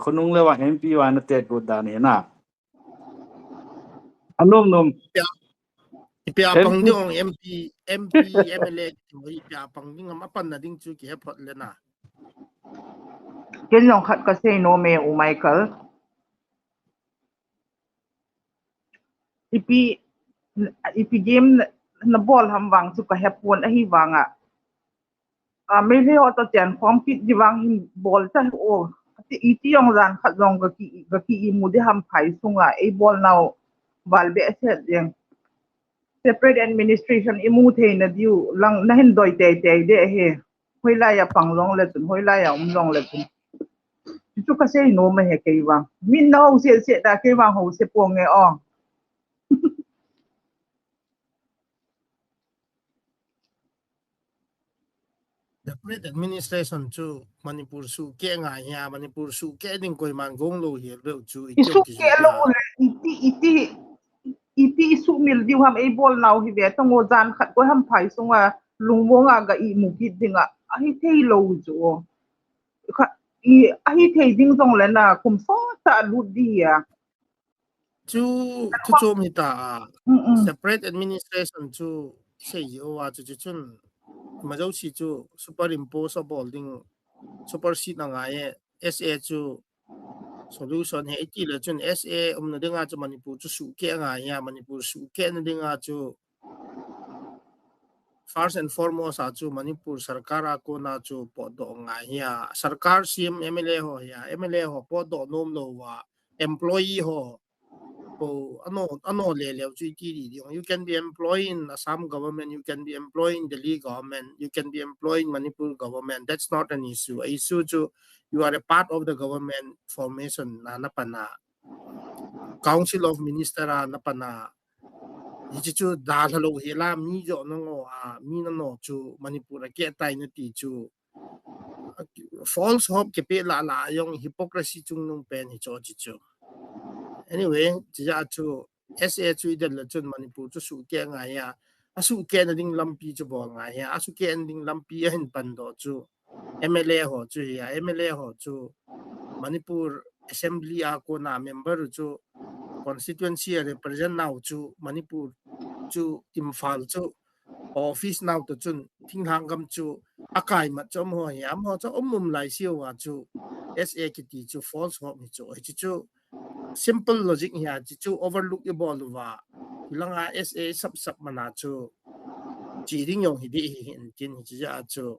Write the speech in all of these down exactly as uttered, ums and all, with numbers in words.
Panung le vang M P vang na tet got dan hi na. Anom nom. Ipia, ipia pang ding ong M P, M P, M L A, ipia pang ding am apan na ding chu kihe phot le na. Ken jong khat kasei nom e u Michael. Ipi, ipi game na, na bol ham vang chu kahe pon ahi vang a. A, Meitei ho to chan khom kit di vang hin bol ta o. Ati, iti jong jan khat jong gaki, gaki imu di ham phai sunga, ei bol nau val be set jeng. Separate administration imu thei na diu, lang na hin doi tei tei de he. Hoilai a pang jong le chun, hoilai a um jong le chun. Chu kasei nom e he kei vang. Min na ho se se da kei vang ho se pon nge o. Separate administration chu Manipur suhkeh ngai hia, Manipur suhkeh ding koiman gong lou hel beu chu i suhkeh lou le, iti, iti, iti i suhmil diu ham ei bol nau hi ve, tang o jan khat koi ham phai sunga lungmong a ga imu kit ding a, ahi thei lou chu. Kha, i, ahi thei ding jong le na, kum sot a lut di a. Chu, chu chom hita a, separate administration chu sei ji o a chu, chu chun, ma jouse chu superimpose a bol ding, supersede a ngai e, S A chu solution he iti le chun S A umna dinga chu Manipur chu suhkeh a ngai hia, Manipur suhkeh na dinga chu first and foremost a chu Manipur sarkar a kona chu potdoh ngai hia, sarkar C M M L A ho hia, M L A ho potdoh nom lou va, employee ho, po, ano, ano le leu chu iti di ding. You can be employed in Assam government, you can be employed in Delhi government, you can be employed in Manipur government. That's not an issue. A issue chu you are a part of the government formation na, na pan a. Council of Minister a na pan a. Hichi chu dalha lou hela mi jo na ngo a, mi na no chu Manipur a keh tai na ti chu. False hope kipeh la la jong hypocrisy chungnung pen hi cho chi chu. Anyway, chi ja chu S A chu idel le chun Manipur chu suhkeh ngai a, a suhkeh na ding lampi chu bol ngai hia, a suhkeh na ding lampi a hin pan doh chu M L A ho chu hia, M L A ho chu Manipur Assembly a kona member chu constituency a represent nau chu Manipur chu Imphal chu office nau to chun thinglhang gam chu akai mat chu amaho hi, amaho chu um um lai siu a chu S A kiti chu false hope hi chu, hichi chu simple logic hi a, chi chu overlook i bol uva. Hilanga S A sap sap mana chu chi ding jong hi di hi hin tin hichi ja chu,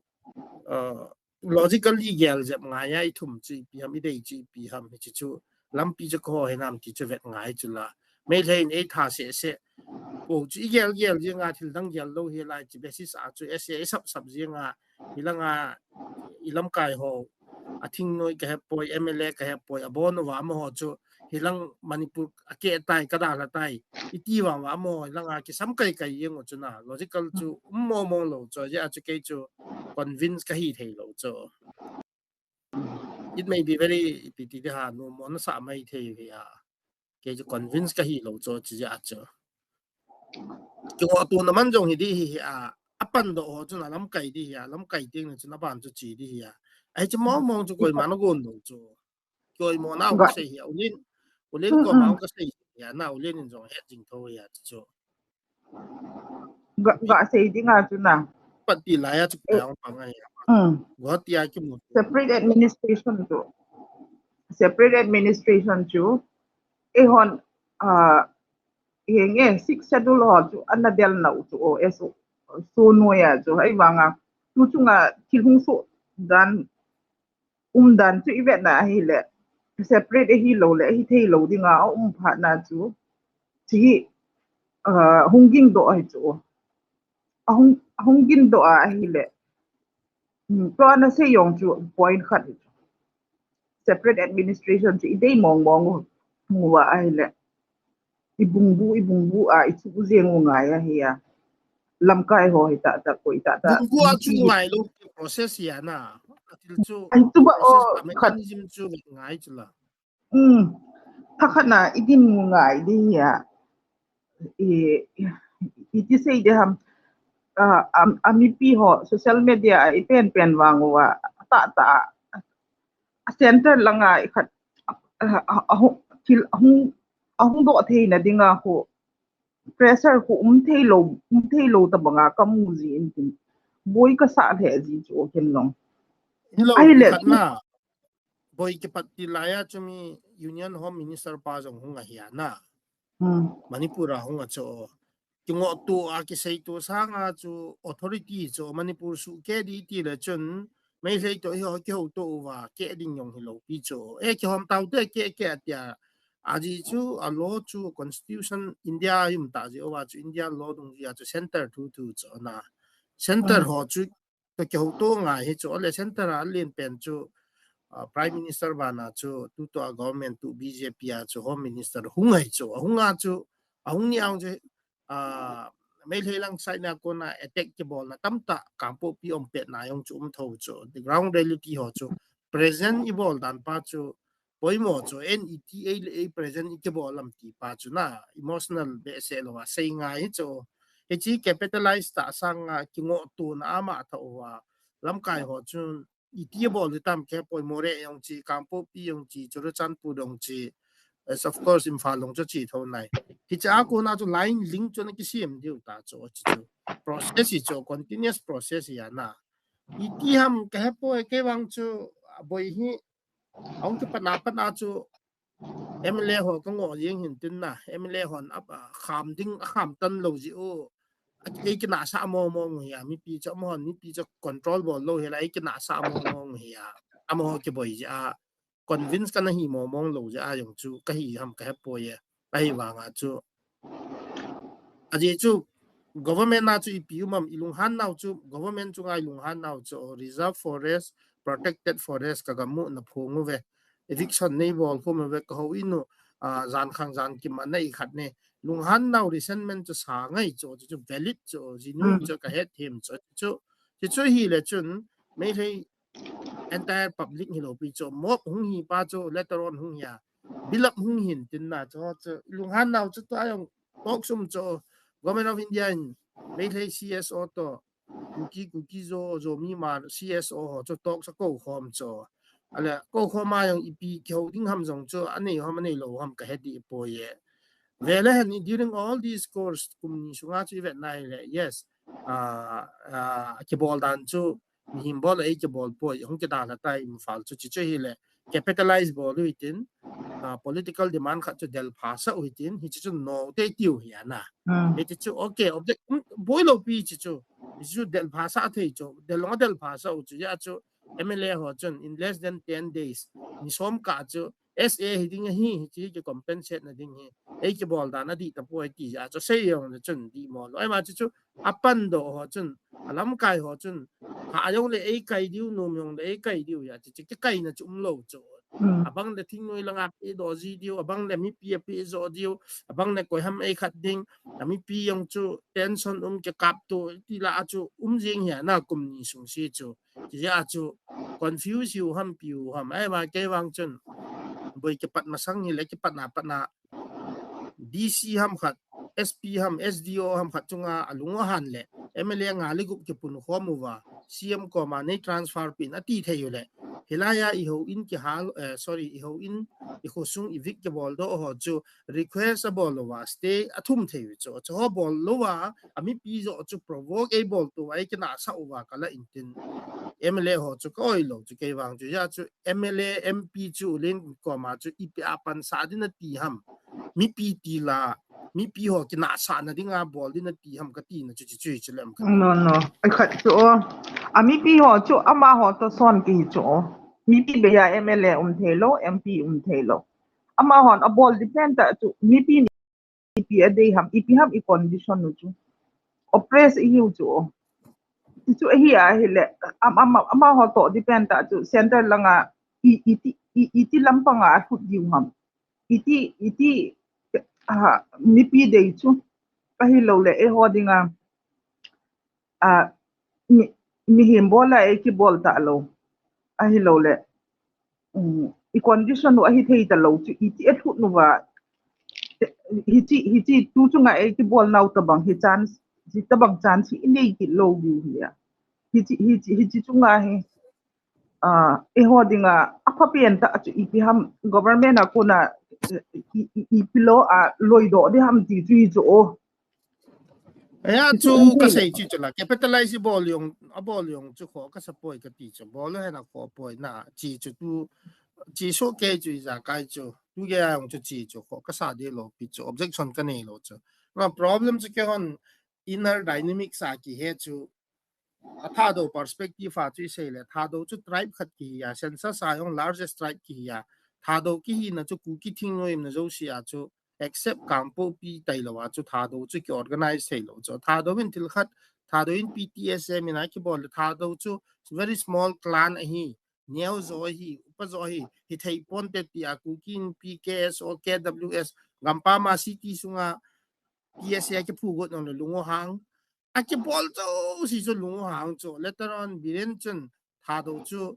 uh, logically gel jep ngai a i thum chu ipi ham, i dei chu ipi ham, hichi chu lampi chu kho hinam ti chu vet ngai chu la. Meitei in ei tha se se. O chu i gel gel jeng a thil dang gel lou hi lai chi basis a chu S A i sap sap jeng a hilanga i lamkai ho a thingnoi ka hepoi, M L A ka hepoi, a bon uva amaho chu hilang Manipur a keh tai, ka dalha tai, iti vang va amaho hilanga kisam kai kai jeng u chu na, logical chu um mo mo lou chu, ja chu kei chu convince ka hi thei lou chu. It may be very, ipi ti di ha, numo na sa mai thei hi a. Kei chu convince ka hi lou chu, chi ja chu. Kingoh tona man jong hi di hi a, a pan doh ho chun a lamkai di hi a, lamkai teng le chun a ban chu chi di hi a. Ahi chu mong mong chu koima na gon lou chu. Koima na ka sei hi a, u Lin, u Lin koima ka sei hi a, na u Lin in jong het jing tho hi a chu. Ga, ga sei ding a chu na. Pat ti lai a chu ka jong pang a hi a. Guwahati a kimu. Separate administration chu. Separate administration chu. Eihon, ah, henge, Sixth Schedule ho chu ana del nau chu o, S O, so noi a chu, hei vanga, tu chunga thil hung so dan, um dan chu i vet na ahile, separate ahi lou le, ahi thei lou dinga, a um phat na chu, chi hi, ah, hung ging doh ahi chu o. A hung, a hung ging doh a ahile, Hmm, tua na sei jong chu point khat hi chu. Separate administration chu i dei mong mong u, mu a ahile. I bung bu, i bung bu a, i chu jeng u ngai ahi a. Lamkai ho hi ta ta, koi ta ta. Bung bu a chu ngai lou process hi a na. Atil chu. Ai tu ba o, process khat. Mechanism chu ngai chu la. Um, thakhat na i din ngai di hi a. I, i, i ti sei di ham. Ah, am, a mipi ho, social media a i pen pen vang uva. Ta, ta. A center langa i khat. a, a, a, hung, thil, a hung, a hung doh theina dinga khu pressure khu um thei lou, um thei lou tabanga ka mu ji in tin. Boi ka sa lheh ji chu ken long. Hello, Ai le, khat na. Boi kipat ti lai a chu mi Union Home Minister pa jong hung ahi a na. Hmm. Manipur a hung a chu. Kingoh tu a kisei tu sanga chu authority chu Manipur suh keh di ti le chun Meitei to hi ho kiho to uva keh ding jong hi lou pi chu. E kihom tau te keh keh tia. Aji chu a law chu constitution India yum ta ji uva chu India law dung ji a chu center thu thu chu na. Center Hmm. ho chu to kiho to ngai hi chu le center a len pen chu, ah, Prime Minister bana chu tu to a government tu B J P a chu Home Minister hung ai chu. Hung a chu, a hung ni ang chu, ah, Meitei lang side na kona attack kibol na tamtah Kangpokpi um pet na jong chu um tho chu. The ground reality ho chu present i bol dan pa chu poimo chu en iti ei le ei present i kibol lam ti pa chu na emotional behseh lou a sei ngai chu. Hichi capitalize ta sanga kingoh tu na ama tho uva lamkai ho chun iti bol tam ke poimo re jong chi Kangpokpi jong chi Churachandpur jong chi as of course Imphal long chu chi tho nai. Hicha kona chu line link chu na kisem diu ta chu chi chu. Process hi chu continuous process hi a na. Iti ham ka he poi ke vang chu boi hi Ahung kipat na pat na chu M L A ho ka ngoh jing hin tin na, M L A hon ap, a, kham ding, a kham tan lou ji u. A, ei kina sa mo mo ngu hi a, mipi chu, amahon mipi chu control bol lou hi la, ei kina sa mo mo ngu hi a. Amaho kiboi ji a, convince kana hi mo mo lou ji a jong chu, ka hi ham ka he poi e. Ahi vanga chu. Aji chu government na chu ipi um am i lunghan nau chu government chunga i lunghan nau chu reserve forest, protected forest ka gamu na phung uve. Eviction nei bol khum uve ka ho inu, a, jan khang jan kim a nei khat ne. Lunghan nau resentment chu sa ngai chu, chu, chu valid chu, ji nu Mm. chu ka het him chu, chu, chu, chu hi le chun, Meitei entire public hi lou pi chu, mob hung hi pa chu, later on hung hi a, build up hung hin tin na chu, chu, lunghan nau chu, tu a jong talk sum chu, Government of India in, Meitei C S O to, Kuki, Kuki Zo, Zomi Hmar, C S O ho chu talk sa ko khom chu. Ale, ko khom a jong ipi kihou ding ham jong chu, anei ham, anei lou ham ka he di poi e. Vele hen, during all these course, kum ni sunga chu i vet nai le, yes, a, a, kibol dan chu, mihem bol ei kibol poi, hung kidalha tai Imphal chu, chi chu hi le, capitalize bol u hitin, a, political demand khat chu del pha sa u hitin, hi chu chu no te tiu hi a na. Mm. Hi chu chu, okay, object, um, boi lou pi chi chu, hi chu del pha sa thei chu, del long del pha sa u chu, ya chu, M L A ho chun, in less than ten days, ni som ka chu, S A hi ding hi, hi chi ki compensate na ding hi, ei kibol dan a di ta poi ti ya chu, sei jong na chun di mo lo. Ai ma chu chu, a pan do ho chun, a lamkai ho chun, ha jong le ei kai diu, nom jong le ei kai diu ya, chi chi ki kai na chu um lou chu. Mm. Abang le thingnoi langa pe do ji diu, abang le mipi a pe jo diu, abang le koi ham ei khat ding, a mipi jong chu tension um ki kap tu, ti la chu um jing hi a na kum ni sung si chu. Chi a chu confuse u ham pi u ham. Ai ma kei vang chun, boi kipat masang hi le kipat na pat na, D C ham khat, S P ham, S D O ham khat chunga a lung a han le, M L A nga le gup kipun khom uva, C M koma nei transfer pin a ti thei u le. Hilai a i ho in kihal, eh, sorry, i ho in i khosung i vik kibol do ho chu request a bol uva, stay a thum thei u chu. Chu ho bol lou a, a mipi jo chu provoke ei bol tu, ei kina sa uva ka la in tin. M L A ho chu ka oi lou chu kei vang chu ya chu M L A, M P chu len koma chu ipi a pan sa din a ti ham. Mipi ti la, mipi ho kina sa na ding a bol din a ti ham ka ti na chu chi chu chu lem ka. No, no. Ai khat chu o. A mipi ho chu amaho to son ki chu o. Mipi be ya M L A um thei lou, M P um thei lou. Amahon a bol depend ta chu mipi ipi a dei ham, ipi ham i condition u chu. Oppress i hiu chu. Ti chu ahi a hi le, am, am, am, amaho to depend ta chu, center langa i, i ti, i, i ti lampanga a thut diu ham. I ti, i ti, ha, mipi dei chu. Ka hi lou le, eiho dinga, a, mi, mihem bol a ei kibol ta lou. Ahi lou le. Um, i condition u ahi thei ta lou chu, i ti a thut nu va, hichi, hichi tu chunga ei kibol nau tabang hi chance, hi tabang chance hi i nei kit lou u hi a. Hichi, hichi, hichi chunga hi, ah, eiho dinga apha pen ta chu ipi ham government a kona i, i, i, ipi lo a loidoh di ham ti chu hi chu o. Aya chu kasei chu chu la capitalize bol jong abol jong chu kho kasa poi kati chu bol hen a kho poi na chi chu tu chi so ke chu ijakai chu tu ge jong chu chi chu kho kasa de lo pi chu objection kanei lo chu. Ma problem chu kehon inner dynamics a kihe chu a Thadou perspective a chu isei le Thadou chu tribe khat kihi a census a jong largest tribe kihi a Thadou kihina chu Kuki thingnoi umna jouse a chu except Kangpokpi tailou a chu Thadou chu ki organize theilou chu Thadou in thil khat Thadou in P T S M in a kibol le Thadou chu very small clan ahi neo jo hi upa jo hi hithei ponte ti a Kuki Inpi K S O K W S gampam a city sunga P S A kiphu got nong le Lungwohang a kibol chu si chu Lungwohang chu later on Biren chun Thadou chu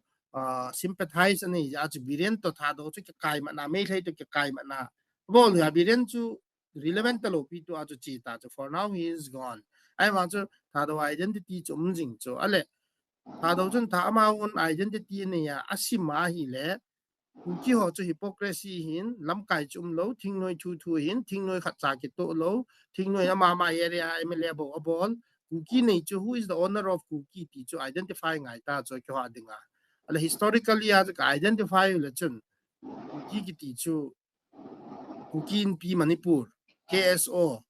sympathize ani a chu Biren to Thadou chu kikai mana Meitei to kikai mana bol ya Biren chu relevant talou pi tu a chu chi ta chu for now he is gone. Ahivang chu Thadou identity chu um jing chu ale Thadou chun tha ama own identity nei a asima hi le Kuki ho chu hypocrisy hin lamkai chu umlou thingnoi thu thu hin thingnoi khat cha kitoh lou thingnoi ama ma area M L A bou abol Kuki nei chu who is the owner of Kuki ti chu identify ngai ta chu kiho a dinga. Ale historically a chu ka identify le chun Kuki kiti chu Kuki Inpi Manipur K S O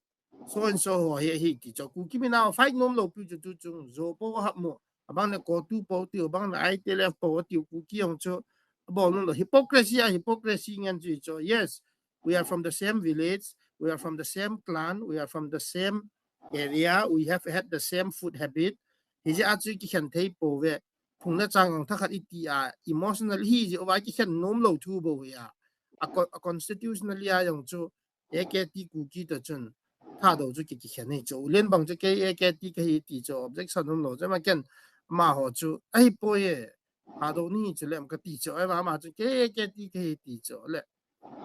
so and so ho hi hi ti chu Kuki mina fight nom lou pi chu tu chung jo po hap mo abang le CoTU po ti abang le I T L F po ti Kuki jong chu abol nom lou hypocrisy a hypocrisy ngen chu chu yes we are from the same village we are from the same clan we are from the same area we have had the same food habit hi je a chu kikhen thei po ve phung le chang ang tha khat iti a emotional hi je uva kikhen nom lou thu bou hi a a constitutionally a jong chu A K T Kuki to chun Thadou chu ki kikhen hi chu len bang chu kei A K T kahi ti chu objection um lou chu ma ken ma ho chu ahi poi e Thadou ni chu lem kati chu ai ma ma chu kei A K T kahi ti chu le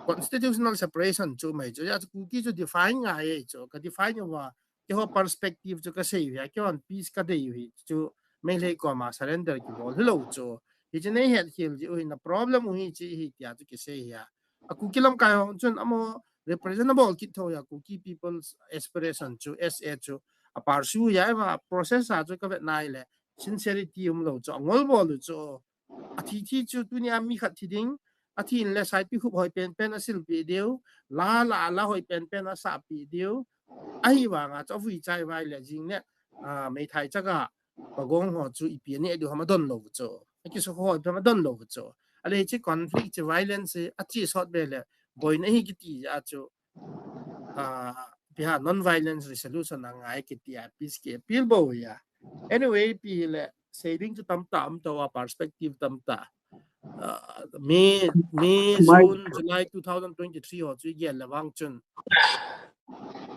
constitutional separation chu mai chu ya chu Kuki chu define ngai e chu ka define uva keiho perspective chu kasei uve keihon peace kadei u hi chu Meitei koma surrender kibol hilou chu hi chu nei het khel ji u hi na problem u hi chi hi tia chu kisei hi a Kuki lamkai ho chun amaho represent abol kit tho ya Kuki people's aspiration chu S A chu a pursue ya ema process a chu kavet nai le sincerity um lou chu angol bol u chu athi thi chu tunia mi khat thi ding athi in le saipi khup hoi pen pen asil pi deu la la la hoi pen pen asa pi deu ahivanga chu avui chai vai le jing ne meithai chaka pagong ho chu ipi ani adu ham adon lou chu akiso hoi pen adon lou chu ale chi conflict chi violence achi sot be le boina hi kiti a chu a piha non violence resolution angai kiti a peace ki appeal bou ya anyway pi le sei ding chu tamta um to a perspective tamta May May June July two thousand twenty-three ho chu igel le vang chun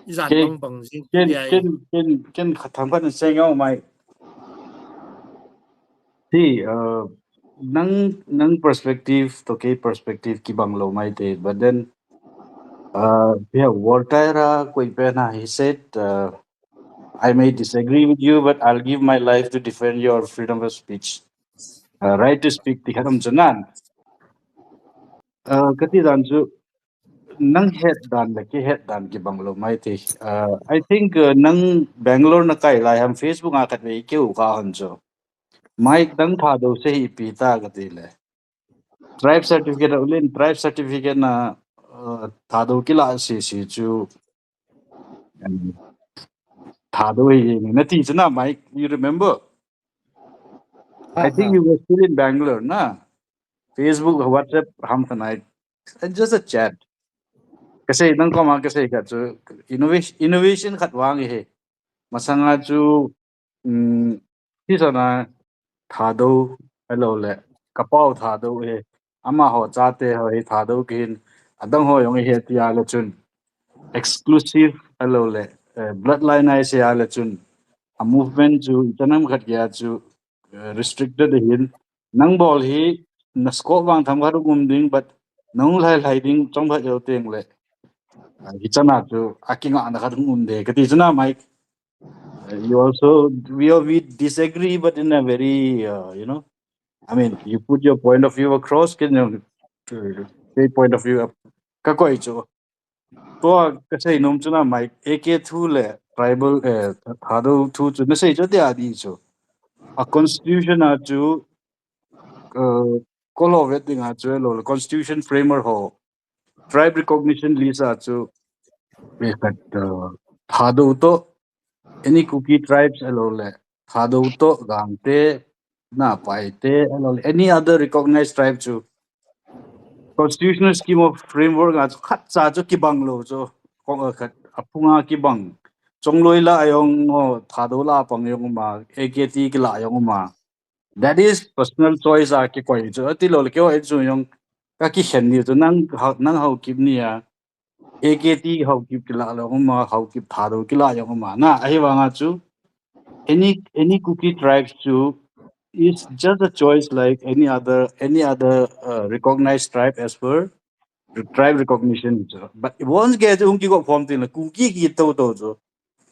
ijat bang bang jing ken ken ken ken khatham khan sei ngau mai ti uh nang nang perspective to kei perspective kibang lou mai te but then uh yeah Voltaire koi pe na he said uh I may disagree with you but I'll give my life to defend your freedom of speech uh, right to speak ti khatam chu nan uh kati dan chu nang het dan le kei het dan kibang lou mai te uh I think uh, nang Bangalore na kai lai ham Facebook a khat ve keu ka han chu Mike dang Thadou se hi pi ta kati le tribe certificate ulin tribe certificate na uh, Thadou kila si si chu um, Thadou hi ni na ti chu na Mike you remember I think you were still in Bangalore na Facebook WhatsApp ham tonight and just a chat kasei nang koma kasei khat chu innovation innovation khat vang hi masanga chu um Hi sana Thadou hello le kapau Thadou he ama ho chate ho hi Thadou kihin adang ho jong he tia le chun exclusive hello le uh, bloodline ai se a le chun a movement chu itanam khat kia chu uh, restricted hin nang bol hi na scope vang tham khat um ding but nang lai lai ding chong khat yo teng le uh, hi chana chu akinga na khat um de kati chana Mike you also we we disagree but in a very uh, you know I mean, you put your point of view across, ken jong, uh, kei point of view a kakoi chu. Tua kasei nom chu na, Mike, A K two le tribal, eh, Thadou two chu nasei chu tia di chu. A constitution a chu, uh, kolo vet ding a chu lo le constitution framework ho, tribe recognition list a chu, eh, khat, uh, Thadou to, any Kuki tribes a lo le Thadou to, Gangte, na Paite, a lo le any other recognized tribe chu constitutional scheme of framework a chu khat cha chu kibang lo chu, kong a khat a phung a kibang. Chongloi la a jong, o, Thadou la pang jong ma, A K T kila jong ma. That is personal choice a kikoi chu. Ati lo le kei chu jong ka kikhen ni chu nang ha-, nang Haokip ni a. A K T Haokip kila jong ma, Haokip Thadou kila jong ma. Na, ahivang a chu any, any Kuki tribes chu is just a choice like any other, any other, uh, recognized tribe as per the tribe recognition chu. But once ke chu hung kigop khom tin le Kuki kito to chu.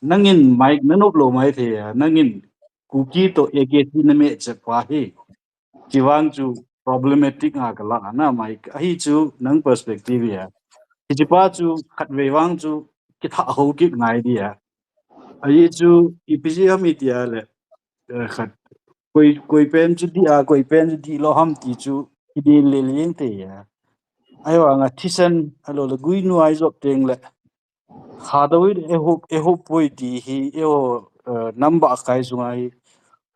Nangin Mike na nop lo mai thei a, nangin Kuki to A K T na me che pa hi. Chivang chu problematic a kala na Mike. Ahi chu nang perspective a. Hichi pa chu khat vei vang chu kitha Haokip ngai di a. Ahi chu ipi jeh ham iti a le, eh, khat koi, koi pen chu di a, koi pen chu di lo ham ti chu kidel le leng te a. Ahivang a thisan a lo le guinu a i jop teng le Thadou in eiho, eiho poi ti hi, eiho, eh, number kai sunga hi.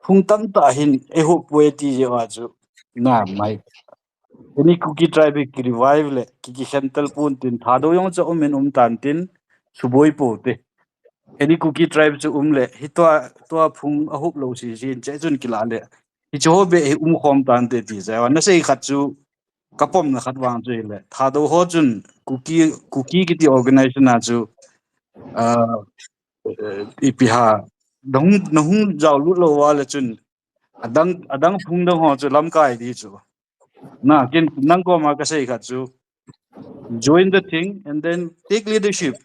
Hung tamtah hin eiho poi ti jeh a chu. Na, Mike. Any Kuki tribe ki revive le, ki, kikhen tel pon tin, Thadou jong chu um in um tan tin, suboi po te. Any Kuki tribe chu um le, hi tua, tua phung a hop lo si si in, che chun kila le. Hi chu ho be hi um khom tan te ti, sa, na sei khat chu, ka pom na khat vang chu le. Thadou ho chun Kuki, Kuki kiti organization a chu, ah, eh, ipi ha, nahung, nahung jao lut lo va le chun, adang, adang phung dang ho chu lamkai di chu. Na, ken nang koma ka sei khat chu, join the thing and then take leadership.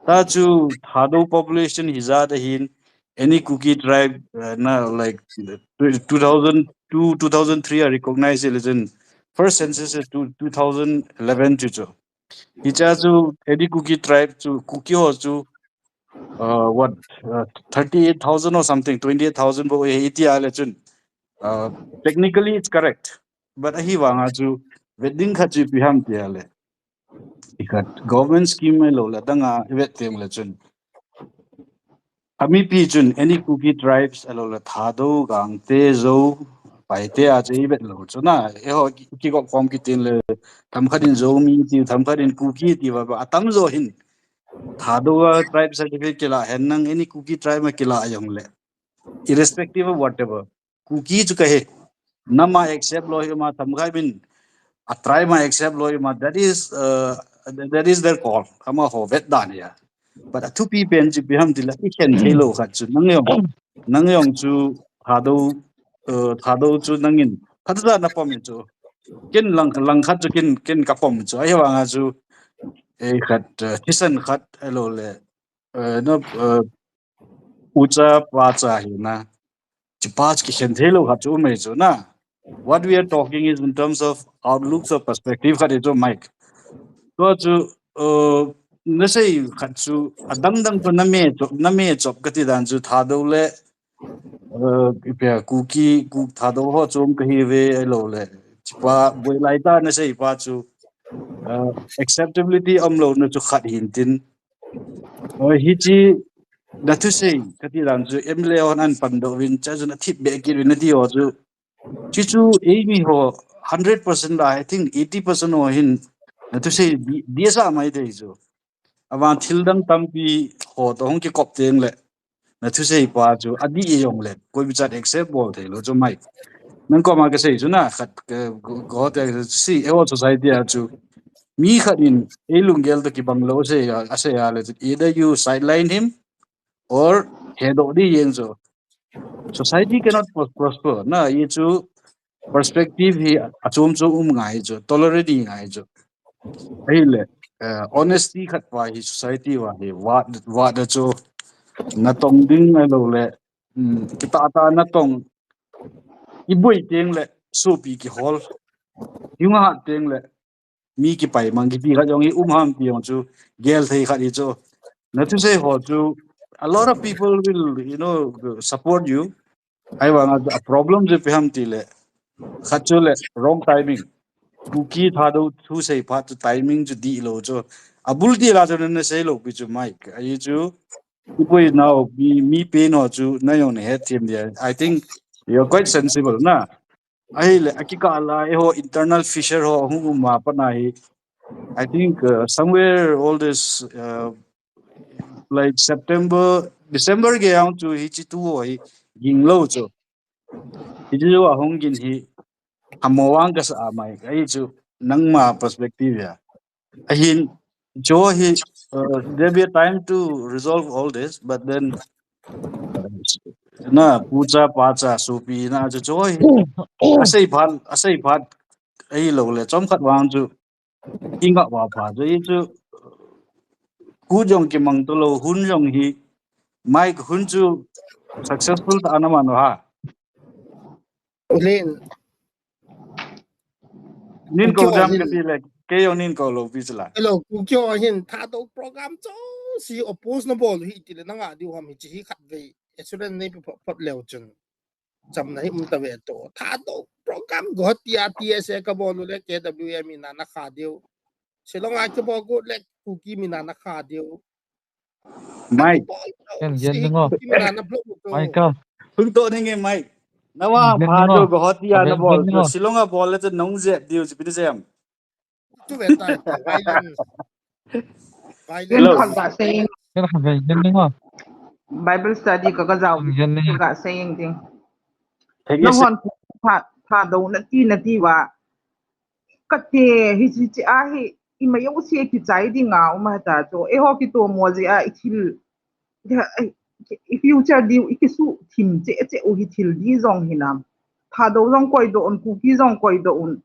Ta chu Thadou population hi jat ahin, any Kuki tribe, uh, na, like, two thousand two, two thousand three a recognize le chun first census is two, two thousand eleven chu chu. Hicha chu any Kuki tribe chu, Kuki ho chu, uh, what, uh, thirty-eight thousand or something, twenty-eight thousand bo iti a le chun. Uh, technically it's correct. But ahivang a chu, vet ding khat chu ipi ham ti a le. I khat government scheme a lo le dang a i vet teng le chun. A mipi chun any Kuki tribes a lo le Thadou, Gangte, Zou, Paite a chu i vet lo chu na. Eiho ki, kigop khom kitin le tham khat in Zomi ti, tham khat in Kuki ti va, va, atam jo hin. Thadou a tribe certificate kila hen nang any Kuki tribe a kila jong le. Irrespective of whatever. Kuki chu ka he. Nam a accept lo hi ma tham khat in a tribe a accept lo hi ma, that is, uh, that is their call. Amaho vet dan a. But a thupi pen chu ipi ham ti le i khen thei lo khat chu nang jong, nang jong chu Thadou, uh, Thadou chu nangin khat ja na pom chu. Ken lang, lang khat chu ken, ken ka pom chu. Ahivang a chu, eh, khat, uh, thisan khat a lo le, uh, no, uh, ucha pacha hi na. Chi pa chu kikhen thei lo khat chu um e chu na. What we are talking is in terms of outlooks or perspective khat e chu, Mike. Tua chu, uh, na sei khat chu adang dang chu na me chop, na me chop kati dan chu Thadou le, uh, ipi a Kuki, Kuk Thadou ho chom ka hi ve a lo le. Chi pa boi lai ta na sei pa chu, uh, acceptability um lo na chu khat hin tin. Uh, hichi na thusei kati dan chu M L A hon an pan doh vin cha chu na thip be kit vin na ti ho chu. Chi chu eimi ho hundred percent la, I think eighty percent ho hin na thusei di, di sa mai thei chu. Avan thil dang tampi ho to hung kikop teng le na thusei pa chu adih jong le koi bichat accept bol thei lo chu, Mike. Nang koma ka sei chu na khat ka, go, go te si, eiho society a chu mi khat in ei lunggel to kibang lo sei a, a sei a le chu either you sideline him or hedoh di jeng chu. Society cannot pros-, prosper. Na, i chu perspective hi achom chu um ngai chu, tolerate ngai chu. Ahile, eh, honesty khat pa hi society va hi, va, va da chu, na tong ding a lo le, um, kita ta na tong, i boi teng le, sopi kihol. Hung hat teng le mi kipai mang kiti khat jong hi um ham ti jong chu gel thei khat hi chu. Na thusei ho chu, a lot of people will, you know, support you. Ahivang a problem chu ipi ham ti le, khat chu le wrong timing. Kuki Thadou thusei phat chu timing chu dih lou chu. Abul ti la chu na sei lou pi chu Mike. Ahi chu, ipui nau mi, mi pen ho chu na jong na het them dia. I think you're quite sensible na. Ahile, akikah la, eiho internal fissure ho hung um ma pat na hi. I think, uh, somewhere all this, uh, like September, December gei a chu hiche thu ho hi ging lou chu. Hiche thu a hung gin hi, hamo vang kasa a Mike. Ahi chu, nangma perspective a. Ahin, chu hi, uh, there'll be a time to resolve all this, but then, uh, na, pucha, pacha, sopi, na, chu, chu hi, asei phat, asei phat, ahilou le, chomkhat vang chu, inga va pha, chu, hi chu, khu jong kimang to lou, hun jong hi, Mike hun chu, successful ta na man ha. Len. Nin ko jam ka ti le, kei jong nin ko lou pi chu la. Hello, Kuki ho hin Thadou program chu si oppose na bol hi ti le na nga diu ham hiche hi khat vei. Assurance nei pi phot, phot leu chun. Chamna hi um ta ve to. Thadou program Guwahati a T S A ka bol u le K W A mi na na kha diu. Shillong a ka bol u le Kuki mi na na kha diu. Mike. Ken gen ding o. Michael. Hung to ding e Mike. Na wa pha jo Guwahati a na bol. Shillong a bol le chu nong jep diu chu pi ni jep. Chu ve tai, violence. Ken khat ga sei. Ken khat ve gen ding o. Bible study ka ka jao. Ken gen ding. Ka ga sei ding. Nahon pha, Thadou na ti na ti va. Kati, hiche, hiche a hi, ima jouse kichai dinga, um heta chu. Eiho kitomo jeh a, i thil, i future diu, i kisuh thim cheh cheh u hi thil di jong hinam. Thadou jong koidoh un, Kuki jong koidoh un.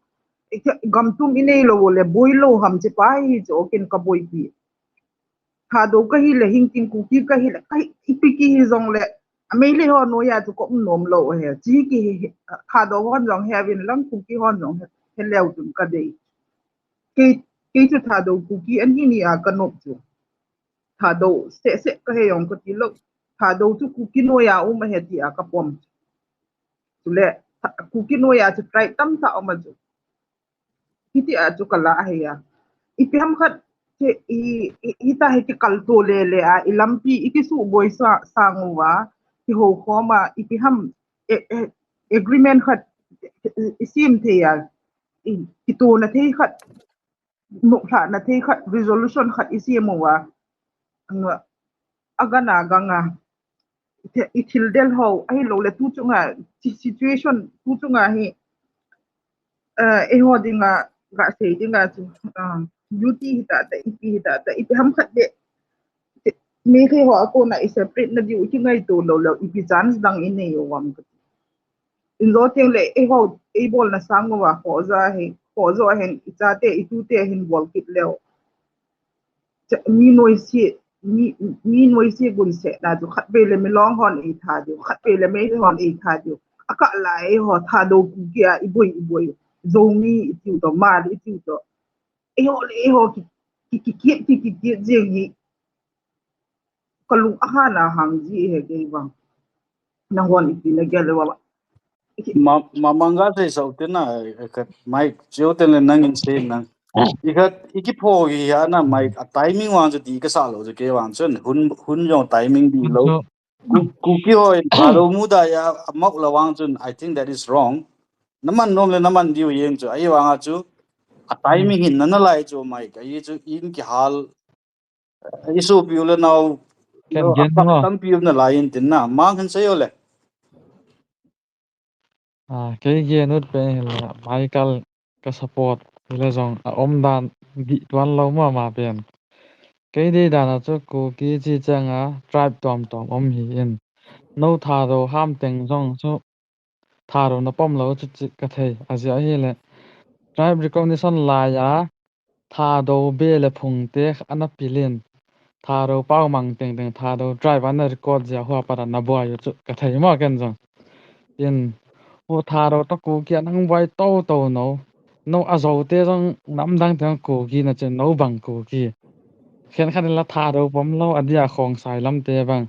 I gam tum i nei lou u le, boi lou ham che pa hi chu, ken ka boipi. Thadou ka hi le, hing tin Kuki ka hi le, ka hi, ipi ki hi jong le, a Meitei ho noiya chu ka um nom lou he. Chi ki hi, hi, Thadou hon jong he vin lang Kuki hon jong he, he leu chun ka dei. Kei, kei chu Thadou Kuki an hi ni a ka nop chu. Thadou seh seh ka he jong ka ti lou. Thadou chu Kuki noiya um a he ti a ka pom. Chule, Kuki noiya chu tribe tamtah um a chu. Hiti a chu ka la ahi a. Ipi ham khat, i, i, i, hita hi kikal to le le a, i lampi, i kisuh boi sa, sang uva, kihou khom a, ipi ham, e, e, agreement khat, i, i sim thei a, i, kitohna thei khat, nophlahna thei khat, resolution khat i sim uva. Anga, agana ganga. I thi-, i thil del ho, ahilou le tu chunga, si-, situation tu chunga hi, eh, eiho dinga, ga sei dinga chu, ah, U T hita ta, ipi hita ta, ipi ham khat de, Meitei ho a kona i separate na diu, i kingaito lou lou, ipi chance dang i nei u ham ka ti. In lo teng le, eiho, ei bolna sang uva, khoja hi, khojo hin, i chate, i tute hin bol kit leu. Cha-, mi noise, mi, mi noise gun sehna chu khat vei le Milong hon ei tha diu, khat vei le Meitei hon ei tha diu. A kah lai eiho Thadou Kuki a i boi, i boi. Zomi i tiu to, Hmar i tiu to. Eiho le eiho ki, ki, ki, ki, ki, ki, ki, jeng hi. Ka lung a hana hang ji he kei vang. Nahon ipi na gel le wa. Ma, ma, manga sei sau te na, eh, ka, Mike, cheu te le nang in sei nang. I khat, i kipho hi ha na, Mike, a timing vang chu ti ka sa lou chu kei vang chun, hun, hun jong timing di lou. Ku, Kuki ho in, Thadou muda ya, a mok la vang chun, I think that is wrong. Na man nom le na man diu jeng chu, ahi vang a chu, a timing hin na na lai chu, Mike, ahi chu, in kihal, i sopi u le nau, ken no, gen a pak mo. Tampi um na lai in tin na, mang hin sei u le. Ah, kei gen ut pen hi le, Michael ka support hi le jong, a um dan gih tuan lou mo ama pen. Kei dei dan a chu Kuki chi chang a, tribe tom tom um hi in. No Thadou ham teng jong chu, Thadou na pom lou chu chi ka thei, a jeh hi le. Tribe recognition lai a, Thadou be le phung te ana pil in. Thadou pau mang teng teng Thadou tribe ana record jia hua para na buai u chu ka thei mo ken jong. In Thadou toh Kuki a nang buai tou tou no. No a Zo te jong namdang te jong Kuki na chen no bang Kuki. Khenkhat in la Thadou pom lou, adia Khongsai lam te bang.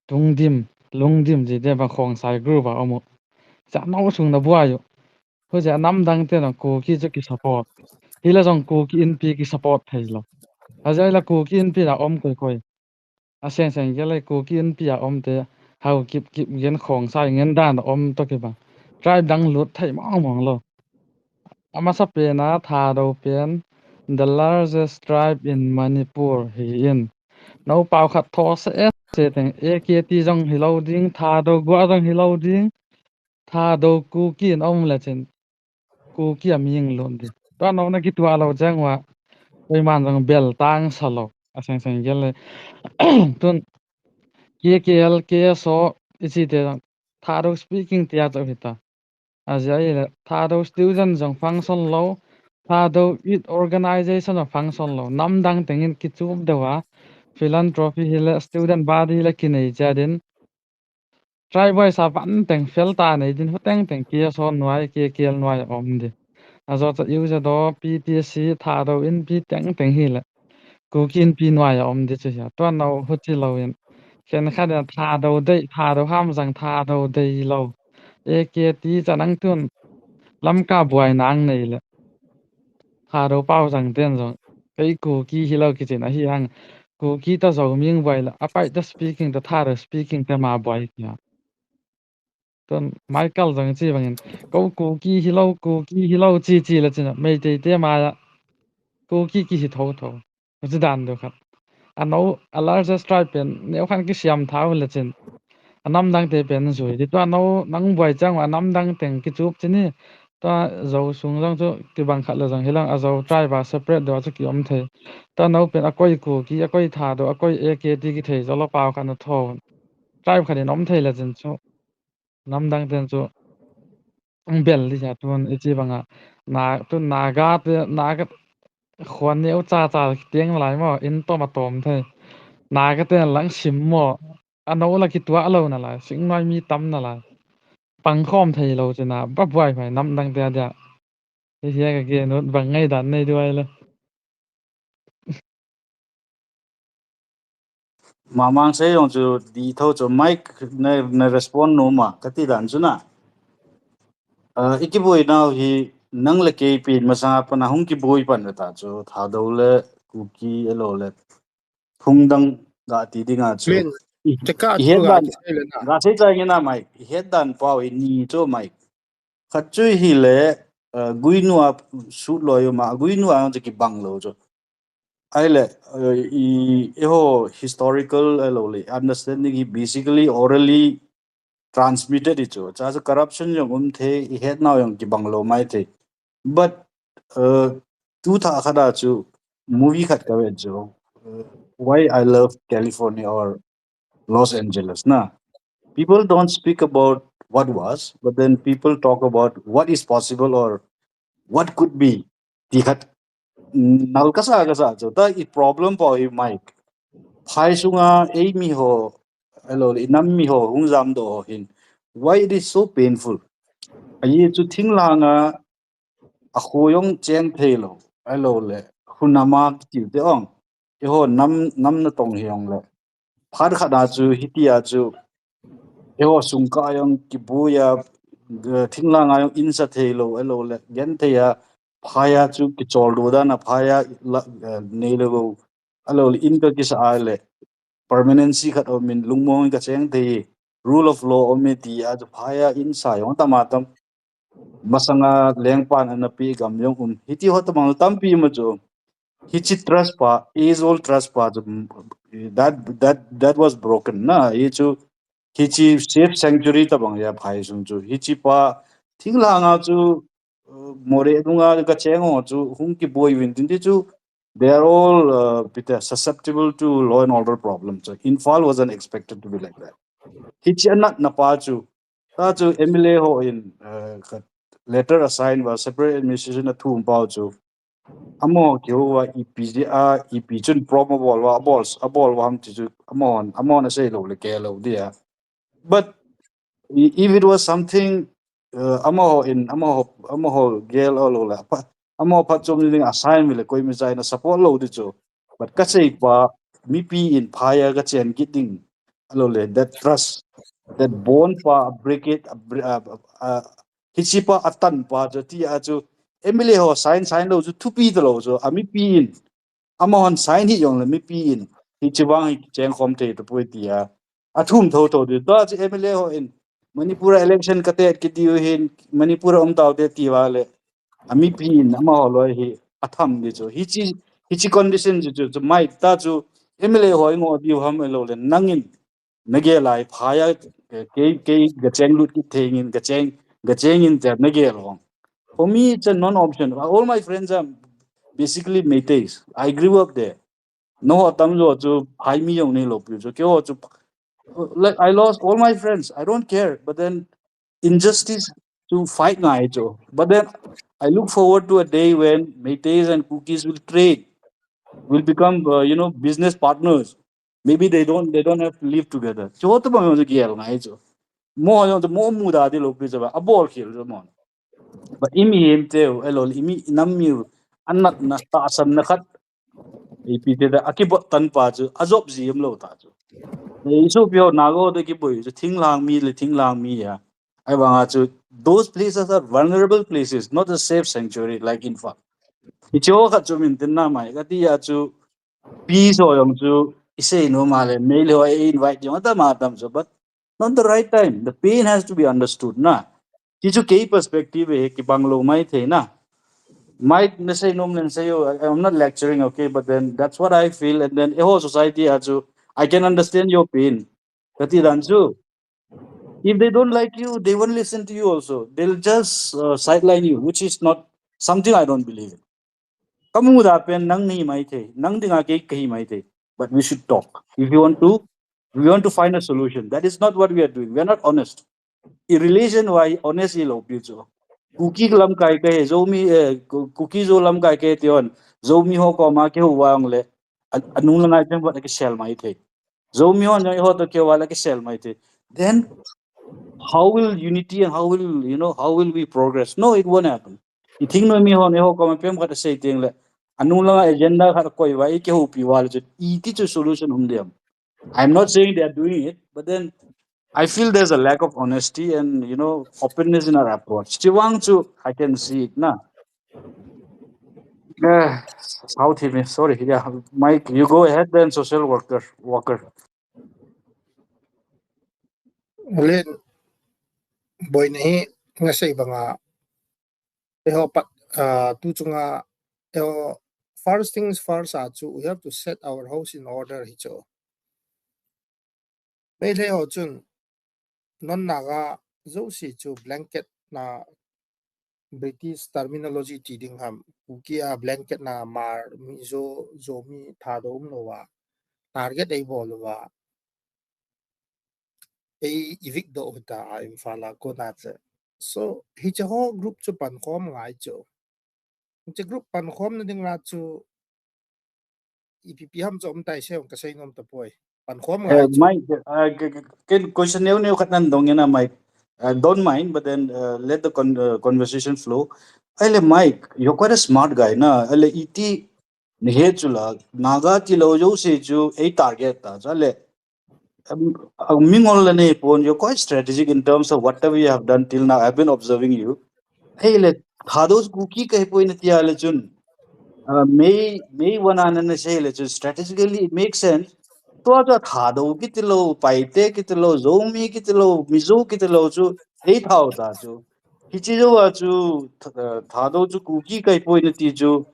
Tungdim, Lungdim ji te bang Khongsai group a om u. Cha no sung na buai u. Hujeh a namdang te jong Kuki chu ki support. Hila jong Kuki Inpi ki support thei lou. Ajeh la Kuki Inpi la om koi koi. A seng seng gel le Kuki Inpi a om te, Haokip kip gen Khongsai ngen dan a om toh kibang. Tribe dang lut thei mong mong lou. Amasa pen a Thadou pen the largest tribe in Manipur hi in. No pao khat tho se e se teng A K T jong hi lou ding, Thadou gua jong hi lou ding. Thadou Kuki in om le chin. Kuki a ming lut di. Tua no na kitua lou jeng uva. Koiman jong bel tang sa lou. A seng seng gel le. Tun K K L, K S O, i chi te jong. Thadou speaking tia chau hita. Ajeh a ile, Thadou student jong function lou. Thadou youth organization jong function lou. Namdang teng in kichup deu a. Philanthropy hile, student body hile kinei cha din. Tribe wise a van teng fel ta nei din, hu teng teng K S O nuai, K K L nuai a om di. Ajo cha U Z O, P T C, Thadou Inpi teng teng hile. Kuki Inpi nuai a om di chu hia. Tua no hu chi lou in. Khenkhat in Thadou dei, Thadou ham jang Thadou dei lou. A K T cha nang tun. Lamka buai nang nei le. Thadou pao jang ten jong. Kei Kuki hi lou kichin ahi hang. Kuki ta Zo ming buai le. Apai ta speaking ta Thadou speaking ta ma buai kia. Tun Michael jong chi bangin. Ko Kuki hi lou, Kuki hi lou chi chi le chin. Meitei te ma ya. Kuki ki hi tho tho. Chi dan deu khat. A no, a largest tribe pen, neo khan kisiam thau le chin. A namdang te pen jui. Di tua no, nang buai chang a namdang teng kichup chini. Tua Zo sung jong chu kibang khat le jong hilang a Zo tribe a separate deu chu ki om thei. Tua no pen a koi Kuki, a koi Thadou, a koi A K T kithei jo lou pao khat na tho. Tribe khat in om thei le chin chu. Namdang ten chu. Ang bel di cha tun i chi banga. Na, tun Naga te, Naga khuan neo cha cha tiang lai mo, in tom a tom thei. Naga ten lang sim mo. A no la kitua lou na lai, sing noi mi tam na lai. Pang khom thei lou china, ba buai phai namdang te a dia. Hi hia ka gen ut bang ngai dan nei duai le. Mamang sei jong chu di tho chu Mike na, na respond nom a, kati dan chu na. Ah, i kiboi nau hi nang le kei pen masanga pat a hung kiboi pan ta chu Thadou le Kuki a lou le phung dang ga ti ding a chu. Min, i, te ka i thu het ga dan, kisei le na. Ga sei chai nge na Mike, i het dan pau hi ni chu Mike. Khat chu hi le, uh, Guinu a sut loi um a, Guinu a chu kibang lou chu. Ai le, uh, i, eiho historical a lou le, understanding hi basically orally transmitted hi chu. Cha chu corruption jong um thei, i het nau jong kibang lou mai thei. But, uh, tu tha khat a chu movie khat ka ve chu. Uh, Why I Love California or Los Angeles na. People don't speak about what was, but then people talk about what is possible or what could be. Ti khat, mm, nal kasa kasa chu. Ta i problem pau hi Mike. Phai sunga ei mi ho, a lou le, i nam mi ho, hung jam doh ho hin. Why it is so painful? A ye chu thinglhang a, a khu jong cheng thei lou, a lou le, khu nam a kitiu te ong. Eiho nam, nam na tong hi ong le. Phat khat a chu, hiti a chu, eiho sung ka jong kiboi a, eh, thinglhang a jong in sa thei lou, a lou le, gen thei a, phai a chu kichol do dan a phai a la, eh, nei le go. A lou le in ka kisa a le. Permanency khat om in lungmong in ka cheng thei. Rule of law om in ti a chu phai a in sa jong tam a tam. Masanga lengpan ana pi gam jong um. Hiti ho tamang tampi ma chu. Hichi trust pa, age old trust pa chu, that, that, that was broken na. Hi chu, hichi safe sanctuary tabang ya phai sung chu. Hichi pa, thinglhang a chu, uh, Moreh dunga ka cheng ho chu, hung kiboi vin tin ti chu, they are all, uh, bit, uh, susceptible to law and order problems. So Imphal wasn't expected to be like that. Hichi anat na pa chu, ta chu M L A ho in, uh, ka letter assign va separate administration a thum pau chu. Amo ki ho va ipi ji a, ipi chun prom a bol va, a bol, a bol va ham ti chu, amo, amo na sei lou le ke lou dia. But i-, if it was something uh, amaho in, amaho, amaho gel o lo la, pa, amaho phat chom ni ding a sign mi le koi mi chai na support lo di chu. But ka sei pa, mipi in phai a ka chen kit ding, a lo le, that trust, that bond pa, break it, a bre-, a, a, hichi pa, a tan pa chu, ti a chu, M L A ho sign, sign lo chu, thupi ta lo chu, a mipi in, amahon sign hi jong le mipi in, hichi vang hi cheng khom thei ta poi ti a, a thum tho tho di, ta chu M L A ho in, Manipur election ka tet kit diu hin, Manipur um tau te ti va le, a mipi in amaho loi hi a tham di chu. Hichi, hichi condition chu, chu, chu mai ta chu M L A ho i ngo diu ham e lo le nangin na gel lai phai a, eh, kei, kei ga cheng lut kit thei ngin, ga cheng, ga cheng in te na gel hong. For me, it's a non-option. All my friends are basically Meiteis. I grew up there. No ho tam jo chu phai mi jong ni lo pi chu. Kei ho chu, like, I lost all my friends. I don't care. But then injustice to fight ngai chu. But then I look forward to a day when Meiteis and Kukis will trade, will become, uh, you know, business partners. Maybe they don't, they don't have to live together. Chu to bang chu gel ngai chu. Mo jong chu mo mu da di lo pi chu ba. A bol khel chu mo. But imi hem teu, elo imi nam mi, anat na ta san na khat. Ipi te da, a kibot tan pa chu, a jop ji em lo ta chu. Ei, so pi ho na go de kiboi chu, thinglang mi le thinglang mi ya. Ai vang a chu, those places are vulnerable places, not a safe sanctuary like Imphal. I chu khat chu min tin na mai, ka ti ya chu, pi so yong chu, i sei no ma le, me le ho e invite yong, ta ma tam so, but not the right time. The pain has to be understood, na. Ti chu kei perspective e, ki bang lo mai thei na. Mike, na sei nom len sei yo, I, I'm not lecturing, okay, but then that's what I feel, and then a whole society a chu, I can understand your pain. Ka ti dan chu, if they don't like you, they won't listen to you also. They'll just, uh, sideline you, which is not something I don't believe in. Ka mu da pen nang ni mai thei, nang dinga kei ka hi mai thei. But we should talk. If you want to, we want to find a solution. That is not what we are doing. We are not honest. I relation wa hi honest i lo pi chu. Kuki lamkai ka he, Zomi, eh, Ku-, Kuki Zo lamkai ka he ti hon. Zomi ho koma kihou vang le, a, a nung la ngai pen vat a kisel mai thei. Zomi hon jong i ho to kihou va la kisel mai thei. Then, how will unity and how will, you know, how will we progress? No, it won't happen. I thing no mi hon i ho koma pen vat a sei teng le, a nung la agenda khat koi va, i kihou pi va le chu, i ti chu solution um diam. I'm not saying they are doing it, but then I feel there's a lack of honesty and, you know, openness in our approach. Chi vang chu, I can see it na. Eh, how to me? Sorry, yeah, Mike, you go ahead then, social worker, worker. Len, boina hi, nga sei banga, eh, ho pat, ah, tu chunga, eh, ho, first things first, ah, chu, we have to set our house in order, hi chu. Meitei ho chun, non Naga jouse chu blanket na British terminology ti ding ham, Kuki a blanket na Hmar, Mizo, Zomi, Thadou um lo va, target ei bol lo va, ei evict doh u ta a Imphal a kona che. So, hiche ho group chu pankhom ngai chu. Hiche group pankhom na ding la chu, ipi pi ham chu um tai se, ka sei nom ta poi. Pankhom ngai chu. Mike, uh, k-, k-, ken question neo neo khat nan dong ina, Mike. Uh, don't mind, but then, uh, let the con-, uh, conversation flow. Ahile Mike, you're quite a smart guy na. Ahile iti ni he chu la, Naga ti lo jouse chu ei target ta. Ahile, um, uh, mingol le nei pon, you're quite strategic in terms of whatever you have done till now. I've been observing you. Ahile, Thadou Kuki ka hi poi na ti a le chun, uh, Mei, Mei wana na na sei le chun, strategically it makes sense. Tua tua Thadou kiti lo, Paite kiti lo, Zomi kiti lo, Mizo kiti lo chu, ei thau ta chu. Hiche jou a chu, th-, uh, Thadou chu Kuki ka hi poi na ti chu.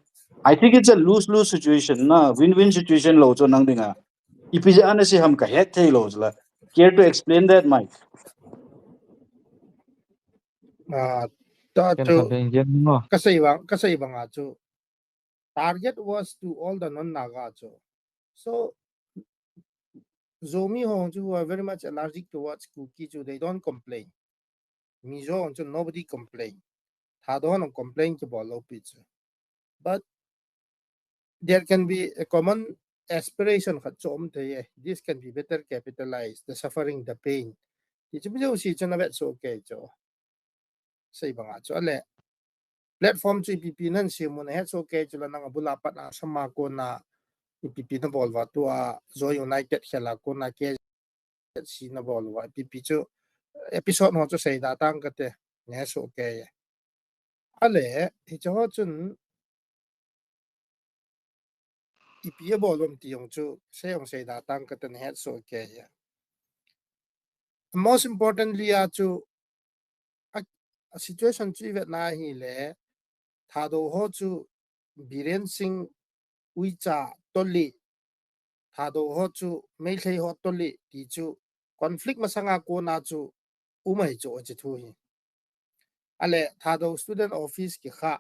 I think it's a lose-lose situation na, win-win situation lo chu nang dinga. Ipi jeh a na sei ham ka het thei lo chu la. Care to explain that, Mike? Ah, ta Ken chu, ka ding jen mo. Ka sei bang, ka sei banga chu. Target was to all the non-Naga chu. So, Zomi ho chu who are very much allergic towards Kuki chu, they don't complain. Mizo ho chu nobody complain. Thadou ho complain kibol lou pi chu. But there can be a common aspiration khat chu um thei e. This can be better capitalized, the suffering, the pain. Ti chu mi jouse chu na vet soh kei chu. sei banga chu ale. Platform chu ipi ipi nan siam u nahet soh kei chu la nang abula pat a sama kona ipi ipi nabol uva tua Zo United khela kona K Z C nabol uva ipi ipi chu episode ho chu seida tang kate nahet soh kei. Ale, hiche ho chun ipi abol um ti jong chu sei jong seida tang kate nahet soh kei. Most importantly a chu a, a situation chu ivet na hile Thadou ho chu Biren Singh uicha toli, Thadou ho chu Meitei ho toli ti chu conflict masanga kona chu um ahi chu achi thu hi. Ale Thadou student office kikha,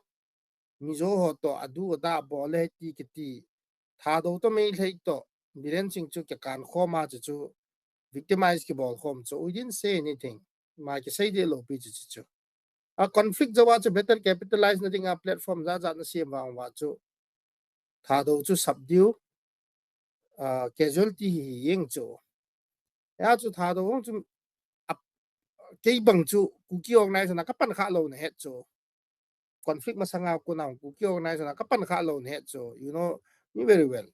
Mizo ho to adu ada bol e ti kiti, Thadou to Meitei to Biren Singh chu kikan khom a chu chu victimize kibol khom chu we didn't say anything. Ma kisei deh lou pi chu chu chu. A conflict jou a chu better capitalize na dinga platform jat jat na siam vang uva chu Thadou chu subdue, a, casualty hi hi jeng chu. Hia chu Thadou hung chu a, kei bang chu Kuki organization a kapan kha lou nahet chu. Conflict masanga kona Kuki organization a kapan kha lou nahet chu. You know me very well.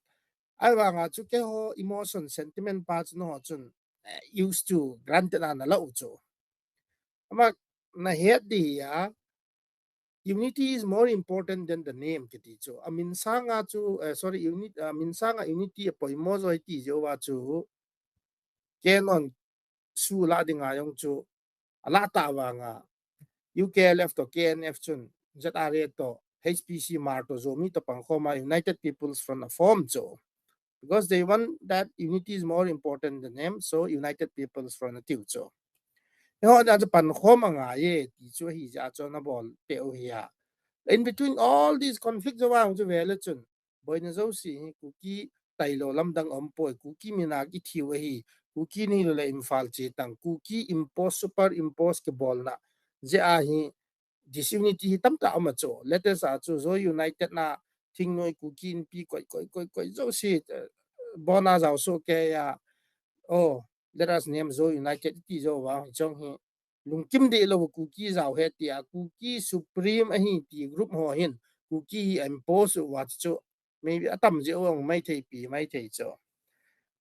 Ahivanga chu keiho emotion, sentiment pa chu nangho chun, eh, used to granted a nala u chu. Ama nahet ding hi a, unity is more important than the name kiti chu. A min sanga chu, eh, sorry, unit, a min sanga unity apoimo joi ti jeh uva chu. Kenon su la dinga jong chu. Ala ta vanga. U K L F to K N F chun Z R A to H P C Hmar to Zomi to pangkhom a United People's Front a form chu. Because they want that unity is more important than name, so United People's Front atiu chu. Eiho jong chu pankhom angai e, ti chu ahi jeh a chu nabol peh u hi a. In between all these conflict jo vang chu vele chun, boina jouse hi Kuki tailou lamdang aumpoi, Kuki mina kithiu ahi, Kuki nilou le Imphal che tang, Kuki impose, super impose kibolna jeh a hi disunity hi tamtah aum a chu. Latest a chu Zo United na thingnoi Kuki Inpi koi, koi, koi, koi jouse, eh, bon a jao soh kei a. Oh, let us name Zo United ti jo vang hi chong hi. Lungkim deh lou Kuki jao hi tia, Kuki Supreme ahi ti group ho hin Kuki hi impose uva chu. Maybe atam jeh u jong maithei pi, maithei chu.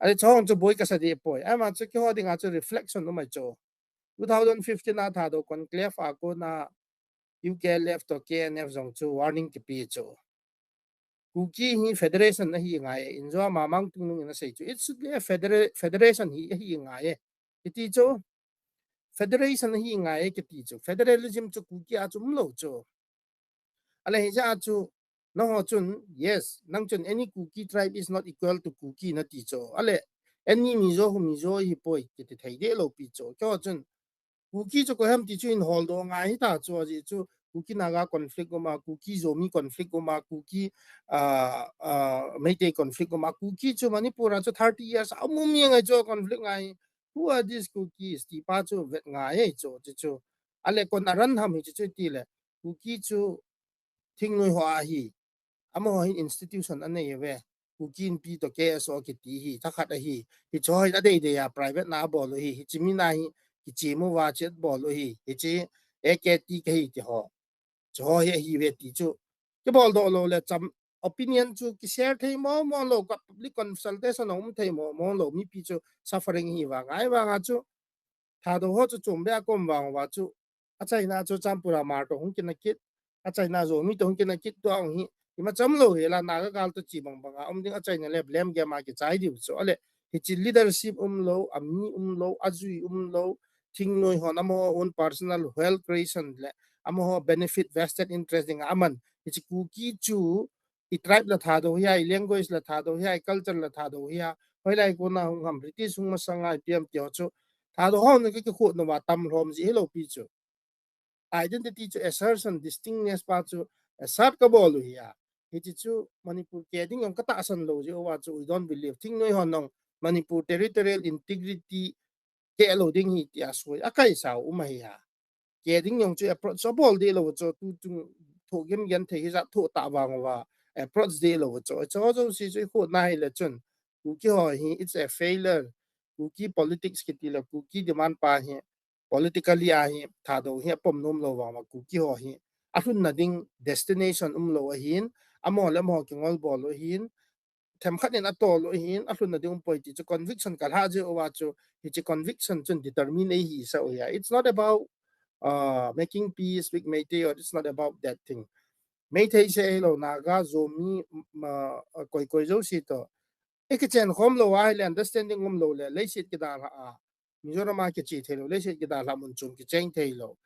Ale chong chu boi kasa deh poi. Ama chu keiho dinga chu reflection um ahi chu. Two thousand fifteen a Thadou conclave a kona U K L F to K N F jong chu warning kipe chu. Kuki hi federation ahi ngai e, Inzo Mamang Tungnung in asei chu. It should be a federa-, federation hi ahi ngai e. Kiti chu. Federation ahi ngai e kiti chu. Federalism chu Kuki a chu umlou chu. Ale hijeh a chu, nangho chun, yes, nang chun any Kuki tribe is not equal to Kuki nati chu. Ale, any Mizo ho Mizo hipoi, kiti thei deh lou pi chu. Keiho chun, Kuki chu koi ham ti chu in holdoh ngai hita chu, ajeh chu, Kuki Naga conflict um a, Kuki Zomi conflict um a, Kuki, ah, ah, Meitei conflict um a, Kuki chu Manipur a chu thirty years a um um jeng ahi chu conflict ngai. Who are these Kukis? Ti pa chu vet ngai ahi chu, chu chu. Ale kon aran ham hi chu chu ti le. Kuki chu thingnoi ho ahi. Amaho hin institution anei uve. Kuki Inpi to K S O kiti hi, thakhat ahi. Hicho hi adei dei a private na abol u ahi. Hiche mi na hi, kichemu uva chu abol u ahi. Hiche A K T kahi ti ho. Chu ho hi ahi uve ti chu. Kibol doh lou le cham opinion chu kishare thei mo mo lou ka public consultation um thei mo mo lou mipi chu suffering hi vang ahi vang a chu. Thadou ho chu chom be a kom vang uva chu. Achaina chu Champur a Hmar to hung kina kit. Achaina Zomi to hung kina kit tua hung hi. Ima cham lou hi la Naga gal to chi bang bang a. Um ding achaina le blame game a kichai diu chu. Ale hiche leadership umlou, ami umlou, ajui umlou. Thingnoi hon amaho own personal wealth creation le amaho benefit vested interest ding a aman. Hiche Kuki chu i tribe la Thadou hi a, i language la Thadou hi a, i culture la Thadou hi a, hoilai kona hung ham British hung masanga ipi ham ti ho chu. Thadou ho na ki, kikhut nova tam lhom ji hilou pi chu. Identity chu assertion, distinctness pa chu assert kabol u hi a. Hiche chu Manipur keh ding jong katahsan lou ji uva chu, we don't believe. Thingnoi hon jong Manipur territorial integrity keh lou ding hi tia soi a kaisau um ahi a. Keh ding jong chu approach chu abol deh lou chu, tu chung thoh gim gen thei hijat thoh tah vang uva approach deh lou chu. Chu jouse chu i khut na hile chun Kuki ho hi, it's a failure. Kuki politics kiti le Kuki demand pa hi politically a hi Thadou hi apom nom lou vang uva Kuki ho hi alhunna ding destination umlou ahin, amaho le amaho kingol bol u ahin, themkhat in atol u ahin, alhunna ding umpoi ti chu conviction kalha jeh uva chu, hiche conviction chun determine eihisah u ahi. It's not about uh, making peace with Meitei, or it's not about that thing. Meitei seh hilou, Naga, Zomi, ma, koi koi jouse toh, ikichen khom lou ahile, understanding umlou le, leiset kidalhah a, Mizoram a kiche theilou, leiset kidalhah mun chom kicheng theilou.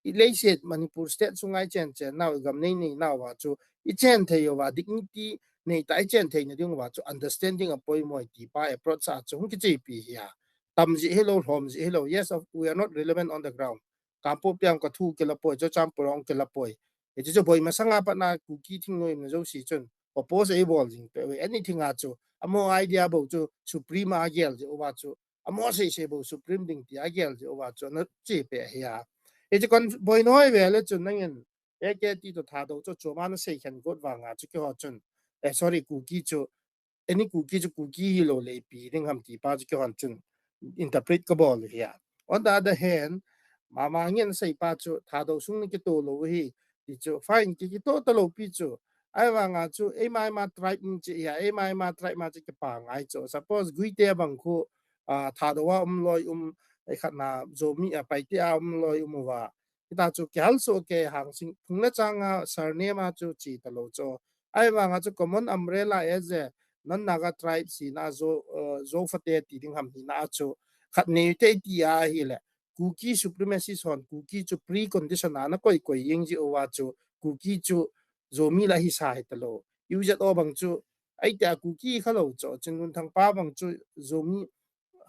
I leiset Manipur state sunga ichen chen nau, igam nei nei nauva chu, ichen thei uva, dignity neitah a ichen theina ding uva chu, understanding apoimo e ti pa approach a chu hung kichepi ahi a. Tam jeh hilou, lhom jeh hilou. Yes, of, we are not relevant on the ground. Kangpokpi a hung kathu kila poi, Churachandpur a hung kila poi. Hiche chu boi masanga pat na Kuki thingnoi umna jouse chun oppose eibol jing peh uve. Anything a chu, amaho idea bou chu supreme a agel jeh uva chu, amaho seisei bou supreme ding tia agel jeh uva chu ana chepi ahi a. Hiche kon boi noi ve le chun nangin A K T toh Thadou chu choma nasei khen got vanga chu keiho chun, eh, sorry, Kuki chu, any Kuki chu Kuki hilou le ipi ding ham ti pa chu keihon chun interpret kabol u ahi a. On the other hand, mama ngen sei pa chu Thadou sung nakitoh lou u ahi ti chu, fine, ki, kitoh talou pi chu. Ahivanga chu eima eima tribe um chu ahi a, eima eima tribe ma chu kipa ngai chu. Suppose Guite bang khu, ah, Thadou a um loi um, ei khat na Zomi a Paite a um loi um uva. Hita chu kihal soh kei hang sing phung le chang a surname a chu che talou chu. Ahivanga chu common umbrella as a non-Naga tribe hina Zo, uh, Zo fate ti ding ham hina chu khat nei u hite ti ahile, Kuki supremacist hon Kuki chu precondition a ana koi koi jeng jeh uva chu Kuki chu Zomi la hisa hitalou. U Z O bang chu, ahi tia Kuki khalou chu, Chinlunthang pa bang chu Zomi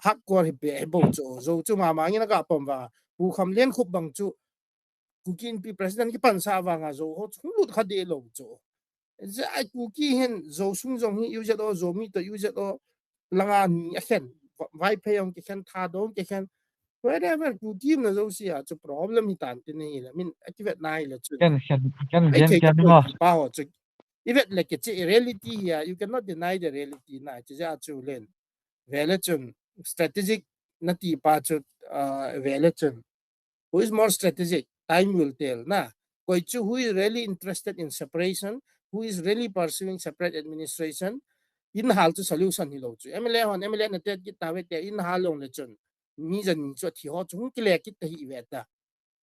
hardcore hi beh hi bou chu, Zo chu mama ngen aga pom uva, Pu Khamlenkhup bang chu, Kuki Inpi president kipansah vanga Zo ho chu hung lut kha deh lou chu. Jeh a Kuki hin Zo sung jong hi U Z O, Zomi toh U Z O langa ni akhen, Va-, Vaiphei jong kikhen, Thadou jong kikhen, wherever Kuki umna jouse a chu problem hitan tin ahile, min akivetna ahile chu. Khen, khen, khen, Ai khen, thei khen tapoi mo. Ti pa ho chu. Ivet le kiche reality hi a, you cannot deny the reality na, chu jeh a chu len. Vele chun, strategic nati pa chu, ah, vele chun. Who is more strategic? Time will tell, na. Koi chu who is really interested in separation, who is really pursuing separate administration, in hal chu solution hilou chu. M L A hon, M L A na tet kit tave tia, in hal long le chun. Mi jan chu thi ho chu hung kile kit ta hi ve ta.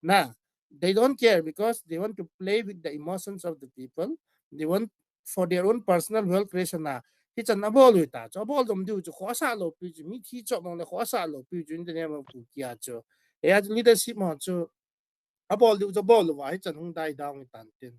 Na, they don't care because they want to play with the emotions of the people. They want for their own personal wealth creation na. Hichan abol u ta chu, abol dom diu chu, kho asah lou piu chu, mi thi chop mong le kho asah lou piu chu, in the name of Kuki a chu. He a chu leadership mo chu, abol diu chu abol uva, hichan hung die down tan tin.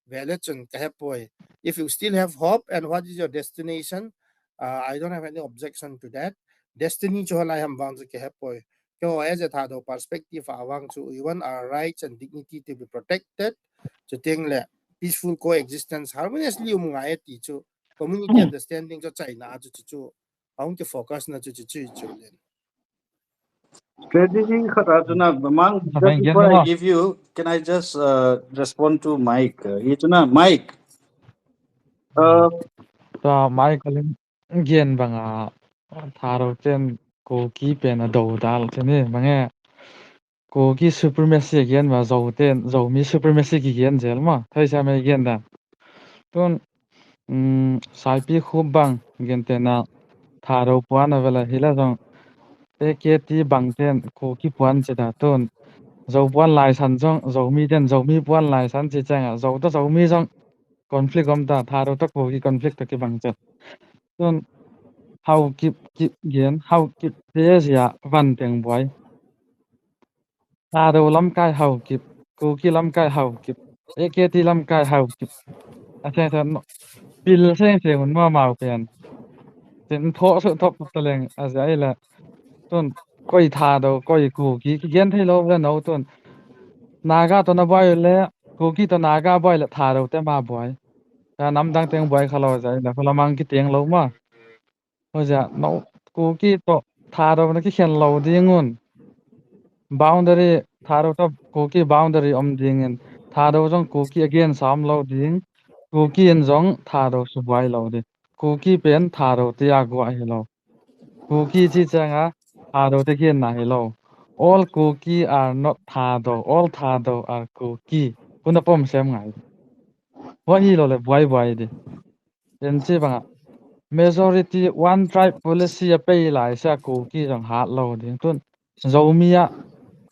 Vele chun ka hepoi. If you still have hope and what is your destination, uh, I don't have any objection to that. Destiny chu hoilai ham vang chu ka hepoi. Keiho as a Thadou perspective a vang chu, we want our rights and dignity to be protected. Chuteng le peaceful coexistence, harmoniously um ngai ti chu, community understanding chu achaina chu, chu, chu, ahung kifocus na chu, chu, chu, chu len. Strategy khat a chu na, Mang, just before I give you, can I just, uh, respond to Mike? Uh, hi chu na, Mike. Uh, Tua Mike Lim gen banga, Thadou ten Kuki pen adou dal te ni, mange. Kuki supremacy gen ma Zo ten, Zomi supremacy kigen jel ma. Thei sa me gen da. Tun, um, Saipikhup bang gen te na Thadou puan a vela hila jong A K T bang ten Kuki puan che da tun. Zo puan lai san jong, Zomi ten Zomi puan lai san che chang a. Zo ta Zomi jong conflict om ta, Thadou ta Kuki conflict ta kibang che. Tun, Haokip, Kip gen, Haokip te jia van teng buai. Thadou lamkai Haokip, Kuki lamkai Haokip, A K T lamkai Haokip. A se se no, pil se se un ma mau pen. Tin tho su tho ta leng a jai la. Tun koi Thadou, koi Kuki, kigen thei lou le no tun. Naga to na buai le, Kuki to Naga buai le Thadou te ma buai. Ka nam dang teng buai kha lou jai la, kho la mang kiteng lou ma. Hoja, no, Kuki to Thadou na kikhen lou ding un. Boundary, Thadou to Kuki boundary om ding in. Thadou jong Kuki against a um lou ding. Kuki in jong Thadou subuai lou ding. Kuki pen Thadou te a guah hi lou. Kuki chi chang a Thadou te kian na hi lou. All Kuki are not Thadou, all Thadou are Kuki. Huna pom sem ngai. Hua hilou le buai buai di. Chen chi banga majority one tribe policy a pei lai sa Kuki jong hat lou ding. Tun Zomi a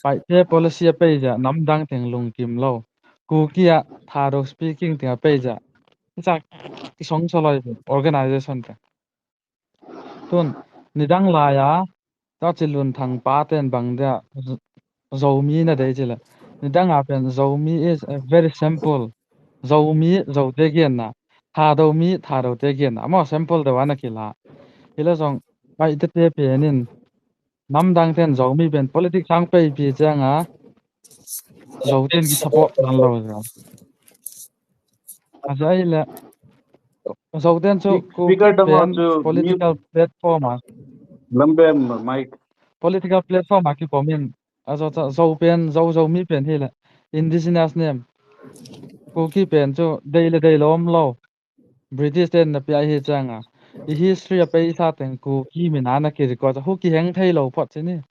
Paite policy a pei ja namdang teng lungkim lou. Kuki a Thadou speaking teng a pei ja. Isak isong soloi organization te. Tun nidang lai a Tachinlun Thangpa ten bang dia Zomi na dei chile. Nidang a pen Zomi is a very simple. Zomi Zote genna. Thadou mi Thadou te genna. Amo simple deu ana kila. Hila jong Paite te pen in namdang ten Zomi pen politics sang pei pi chang a Zoten ki support nan lou ja. Aja ile Zoten chu Speaker dang pen chu political platform a. Lambe mic. Political platform a kipom in. Ajo cha Zo pen Zo Zomi pen hile indigenous name. Kuki pen chu dei le dei lom lou. British ten na pia hi chang a. I history a pei sa teng Kuki min a na ki record a hu kiheng thei lou phot chini.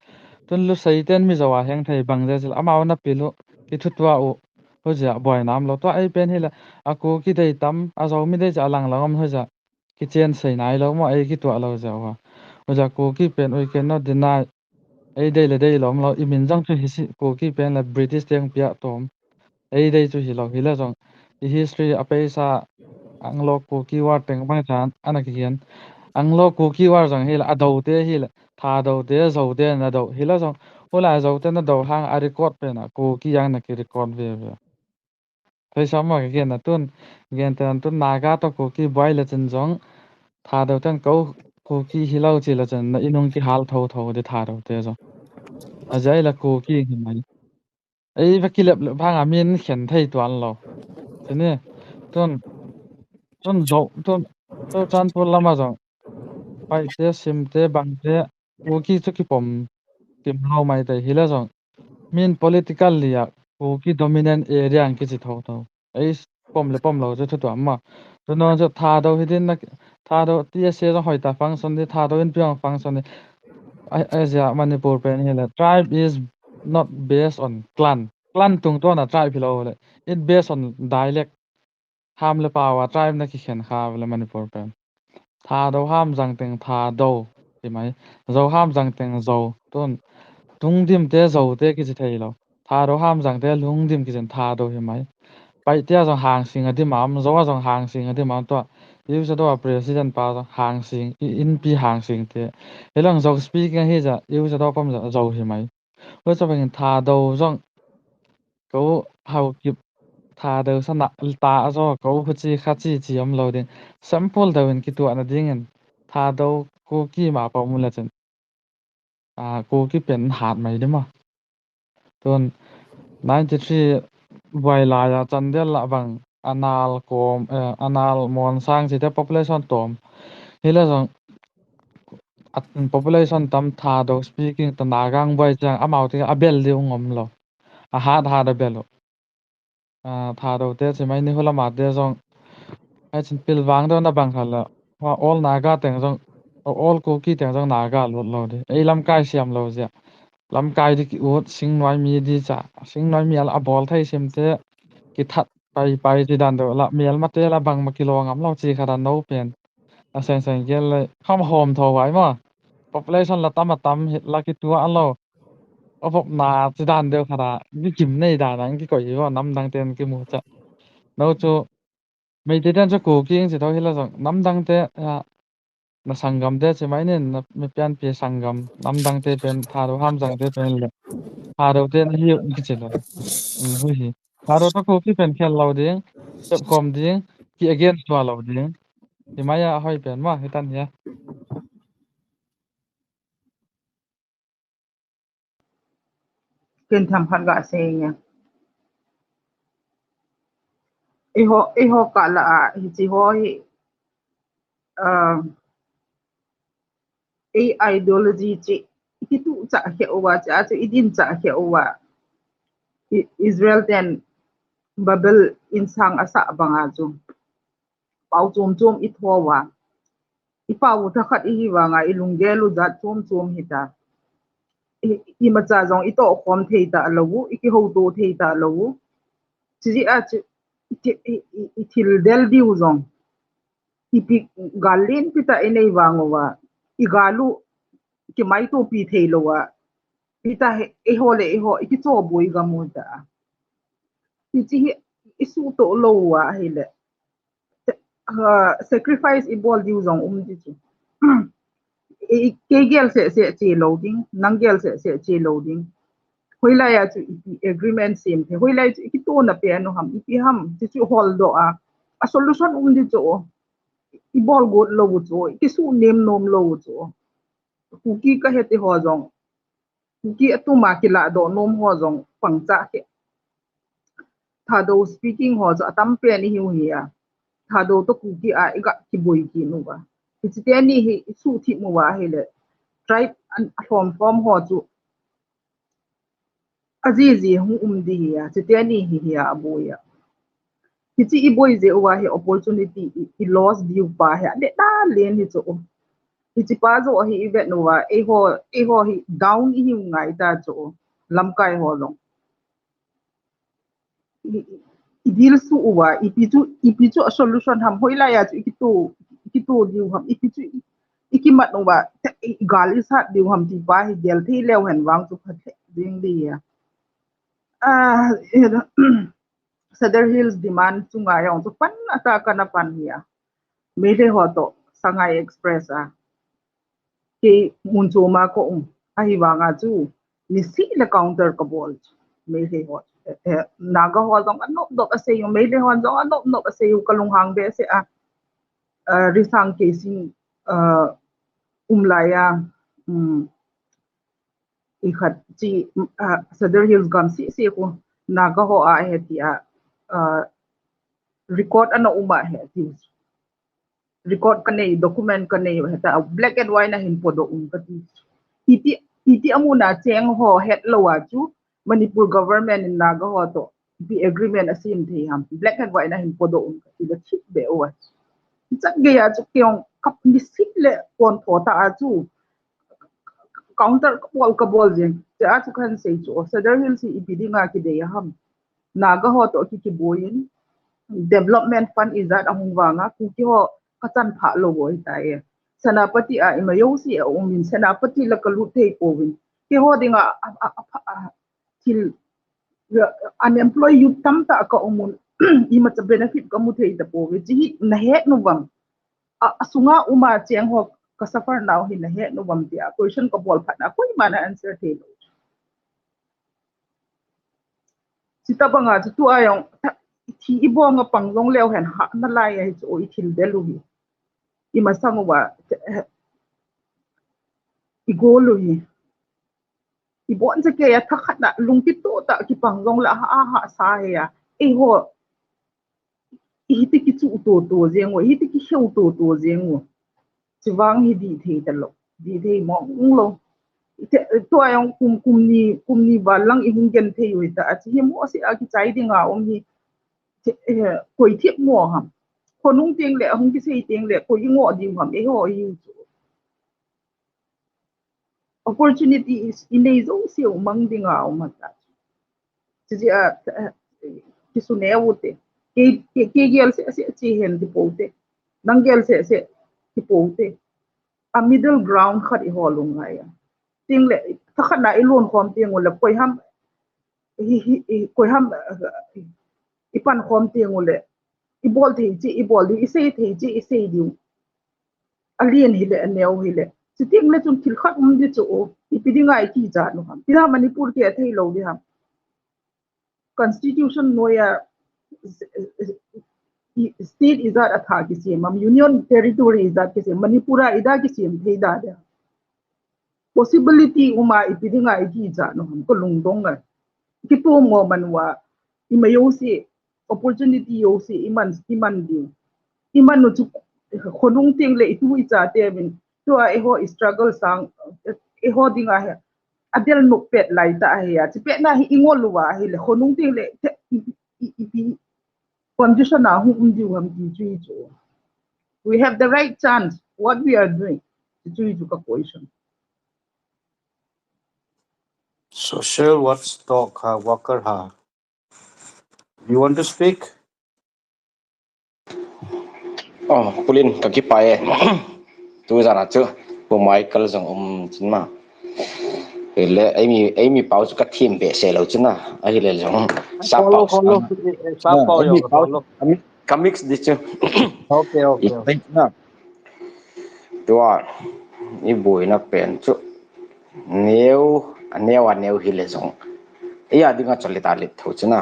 Tun Lusei ten Mizo a heng thei bang ja chil amau na pilu kithutua u. Hujia buai nam lou tua ei pen hile a Kuki dei tam a Zomi dei cha lang lang om hujia. Kichen sei nai lou mo ei kituah lou ja wa. Hujia Kuki pen we cannot deny. Ei dei le dei lom lou i min jong chu hi si Kuki pen le British teng pia tom. Ei dei chu hilou hila jong i history a pei sa Anglo Kuki War teng bang chan ana kigen. Anglo Kuki War jong hila a Zote hila Thadou te Zote na dou hila jong hula Zote na dou hang a record pen a Kuki jang na ki record ve ve. Thei sa mo kigen na tun gen te tun Naga to Kuki buai le chin jong Thadou ten ko Kuki hilou chi le chin na inung kihal tho tho de Thadou te jong. Aja ile Kuki hi mai. Ei va kilep le bang a min khen thei tuan lou. Chini tun tun jo tun to chan pul lama jong. Paite Simte Bangte Kuki chu kipom kim lou mai te hila jong. Min political lia Kuki dominant area ang kichi tho tho. Ei pom le pom lou chu thu tuam ma. Tunon chu Thadou hi din na Thadou T S A jong hoi ta function di Thadou in piang function di. Ai ai ja Manipur pen hila tribe is not based on clan. Clan tung to na tribe hilou le. It based on dialect. Ham le pao a tribe na kikhen kha vele Manipur pen. Thadou ham jang teng Thadou hi mai. Zo ham jang teng Zo. Tun Lungdim te Zote kichi thei lou. Thadou ham jang te Lungdim kichin Thadou hi mai. Paite a jong Hangsing a dim am, Zo a jong Hangsing a dim am tua. U Sado a president pa jong Hangsing, i inpi Hangsing te. Hilang Zo speaking hi ja, U Sado pom ja Zo hi mai. Hua cha bangin Thadou jong ko Haokip Thadou sana ta a jo ko huchi khachi chi om lou ding. Sample dou in kituah na ding in Thadou Kuki ma pa mu le chen. A Kuki pen hat mai dima. Tun ninety three buai lai a Chandel la bang anal kom eh, anal mon sang chi te population tom. Hila jong at population tam Thadou speaking ta Nagang buai chang amau te a bel di ung om lo. A hat hat a bel u. A Thadou te chi mai ni hula ma te jong. Ai chin pil vang do na bang khala. Wa all Naga teng jong all Kuki teng jong Naga lut lo di. Ei lamkai siam lo jia. Lamkai di ki ut sing noi mi di cha. Sing noi mi al a bol thei sim te ki that pai pai ti dan do la mial ma te la bang ma kilo ngam lo chi kha dan no pen. A seng seng gel le kham hom tho vai ma. Population la tam a tam hi la ki tua a lo. A vop na chi dan deu kha da. Ki kim nei dan ang ki koi hi va nam dang ten ki mu cha. No chu Meitei ten chu Kuki ang chi tho hi la jong nam dang te a na sanggam te chi mai nen na mi pian pi sanggam nam dang te pen Thadou ham jang te pen le Thadou te na hi ki chi lo. Hui hi Thadou to Kuki pen khel lo ding, sep kom ding, ki against tua lo ding. Hi mai a hoi pen ma hi tan hi a. Ken tham khat ga sei nge. Eiho eiho ka la a hi chi ho hi. Ei ideology chi i kitu cha khe uva cha chu i din cha khe uva. Israel ten Babel in sang a sa banga chu pau chom chom i tho uva. I pau u thakhat i hi vanga i lunggel u jat chom chom hi ta. i, imacha jong i tohkhom thei talou u, i kihouto thei talou u. Chijeh a chu i thi-, i, i, i thil del diu jong, ipi gal lenpi tah i nei vang uva, i gal u kimaitopi thei lou a, hita hi, eiho le eiho i kichoboi gam u ta. Hichi hi i suhtoh lou u ahile, ah, sacrifice i bol diu jong um di chu. I, i, kei gel seh seh che lou ding, nang gel seh seh che lou ding. Hoilai a chu ipi agreement sem thei, hoilai chu i kitona pen u ham, ipi ham, chuchu holdoh a, a solution um di chu. I bol got lou u chu, i kisuhnem nom lou u chu. Kuki ka he te ho jong, Kuki atum a kiladoh nom ho jong pangcha ke. Thadou speaking ho chu atam pen i hiu hi a. Thadou toh Kuki a i ga kiboi kit uva. Hichi teni hi i suhthip uva ahile, tribe an, alhom lhom ho chu ajiji hung um di hi a, chiteni hi hi a aboi a. Hichi i boi jeh uva hi opportunity i, i loss diu pa hi a, le da len hi chu. Hichi pa joh hi i vet uva, eiho, eiho hi down i hiu ngai ta chu, lamkai ho jong. I, i, i deal suh uva, ipi chu, ipi chu a solution ham, hoilai a chu i kito, i kito diu ham, ipi chu i, i kimat uva, te, i, i gal i sat diu ham ti pa hi gel thei leu hen vang chu phat thei ding di a. Ah, Sadar Hills demand chunga jong chu pan ata kana pan hi a. Meitei ho toh Sangai Express a. Kei mun chom a ka um. Ahivang a chu nisih le counter ka bol chu. Meitei ho. Eh, eh, Naga ho jong anop nop asei u. Meitei ho jong anop nop asei u. Ka lunghang behseh a. Ah, Risang Keishing, ah, um lai a. Um, i khat chi, ah, Sadar Hills gam seh seh khu Naga ho a he ti a, ah, record ana um a he ti. Record ka nei, document ka nei, heta black and white na hin podoh un ka ti. Iti, iti amun a cheng ho het lou a chu Manipur government in Naga ho toh ipi agreement asem thei ham. Black and white na hin podoh un ka ti le thip be uva. Chat gei a chu kei jong ka nisih le kon tho ta a chu counter ka bol ka bol jeng. Che a chu kan sei chu Sadar Hills hi ipi dinga kidei a ham. Naga ho toh ki kiboi in development fund ijat ahung vang a Kuki ho ka chan phah lou u ahi tai. Senapati a ima jouse a um in Senapati la ka lut thei pouvin. Keiho dinga a, a, a, a, a, thil, uh, unemployed youth tamtah ka um un, imacha benefit ka mu thei ta pouve. Chi hi na het nu vang. A, a sunga um a cheng ho ka suffer nau hi na het nu vang ti a question ka bol phat na koima na answer thei lou. Chita banga chu tua jong, thi i bong a pang jong leu hen ha na lai a hi chu i thil del u hi. I masang uva, i gol u hi. I bon cha kei a thakhat na lungkitoh tah kipang jong le ha, ha sa hi a. Eiho, i hiti kichu to to jeng u, i hiti kikheu to to jeng u. Chuvang hi dih thei ta lou, dih thei mong lou. Ite, tua jong kum, kum ni, kum ni val lang i hung gen thei u hi ta, a chi hi mo se a kichai ding a um hi, che, eh, koi thip mo ham. Khonung teng le, hung kisei teng le, koi i ngoh ding ham, eiho i u chu. Opportunity is i nei jouse u mang ding a um a ta. Chi a, eh, kisu neu te. Kei, kei, kei gel seh seh chi hen ti pou te. Nang gel seh seh ti pou te. A middle ground khat i hol u ngai a. Teng le, thakhat na i lon khom teng u le, koi ham, hi, hi, hi, koi ham, eh, i pan khom teng u le, i bol thei chi, i bol diu, i sei thei chi, i sei diu. A lien hi le, a neo hi le. Chi teng le chun thil khat um di chu, ipi dinga i kija nu ham. Pi na Manipur kei a thei lou di ham. Constitution noi a, i, state ijat a tha kisem am, Union Territory ijat kisem, Manipur a ida kisem thei da de. Possibility um a ipi dinga i kija nu ham ka lungdong a. Kitu mo man uva, i ma jouse, opportunity jouse, i man, i man diu. I man u chu, khonung teng le i tu i cha te vin, tua eiho i struggle sang, eiho dinga he, a del nop pet lai ta hi a, chi pet na hi i ngol uva hi le, khonung teng le, te, i, i, i, i, condition a hung um diu ham ti chu i chu. We have the right chance, what we are doing, ti chu i chu ka question. Social watchdog ha, worker ha. You want to speak? Oh, Pu Lin, ka kipah e. Tu jana chu Pu Michael jong um chin ma. Hile, eimi, eimi pau chu ka thim behseh lou chin a. Ahile jong sa pau. Ka mix di chu. Okay, okay. Tua i buaina pen chu neo, aneo, aneo hile jong, eia dinga chu lita lit tho china.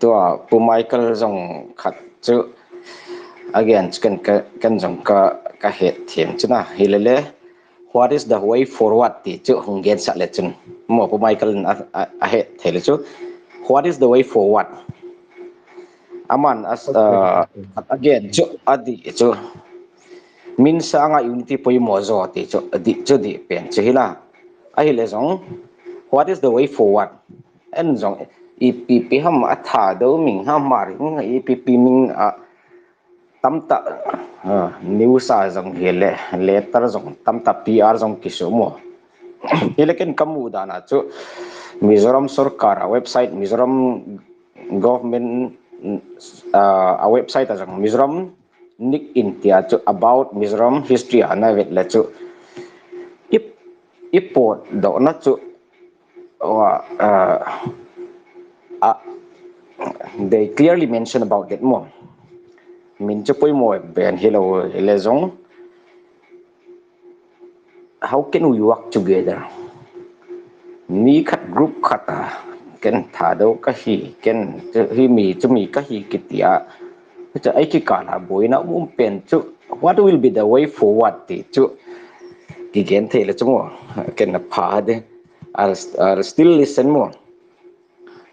Tua Pu Michael jong khat chu again chu ken, ken jong ka, ka het them china. Hilele, what is the way forward ti chu hung gensah le chun, mo Pu Michael in a, a, a het thei le chu, what is the way forward? Aman as, uh, again chu, adih chu, min sanga unity poimo jo ti chu, adih chu dih pen chu hila. Ahile jong, what is the way forward? En jong, ipi pi ham a tha do ming ham mari, ipi pi ming a tamtah, uh, news a jong hile, letter jong tamtah, P R jong kisu mo. Hile ken kamu dana chu Mizoram sorkar a website, Mizoram government, uh, a website a jong Mizoram Nik In tia chu about Mizoram history a na vet le chu i, i pot do na chu, uh, uh, they clearly mention about that mo. Min chu poimo ben hilou le jong, how can we work together? Mi khat group khat a, ken Thadou kahi, ken hi mi chu mi kahi kitia, chu ei kikal a buaina um pen chu, what will be the way forward ti chu kigen thei le chu mo. Ken na pha de. I'll, I'll still listen mo.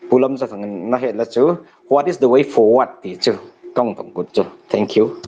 Pu Lamjathang in na het le chu, what is the way forward ti chu kong tong kut chu. Thank you.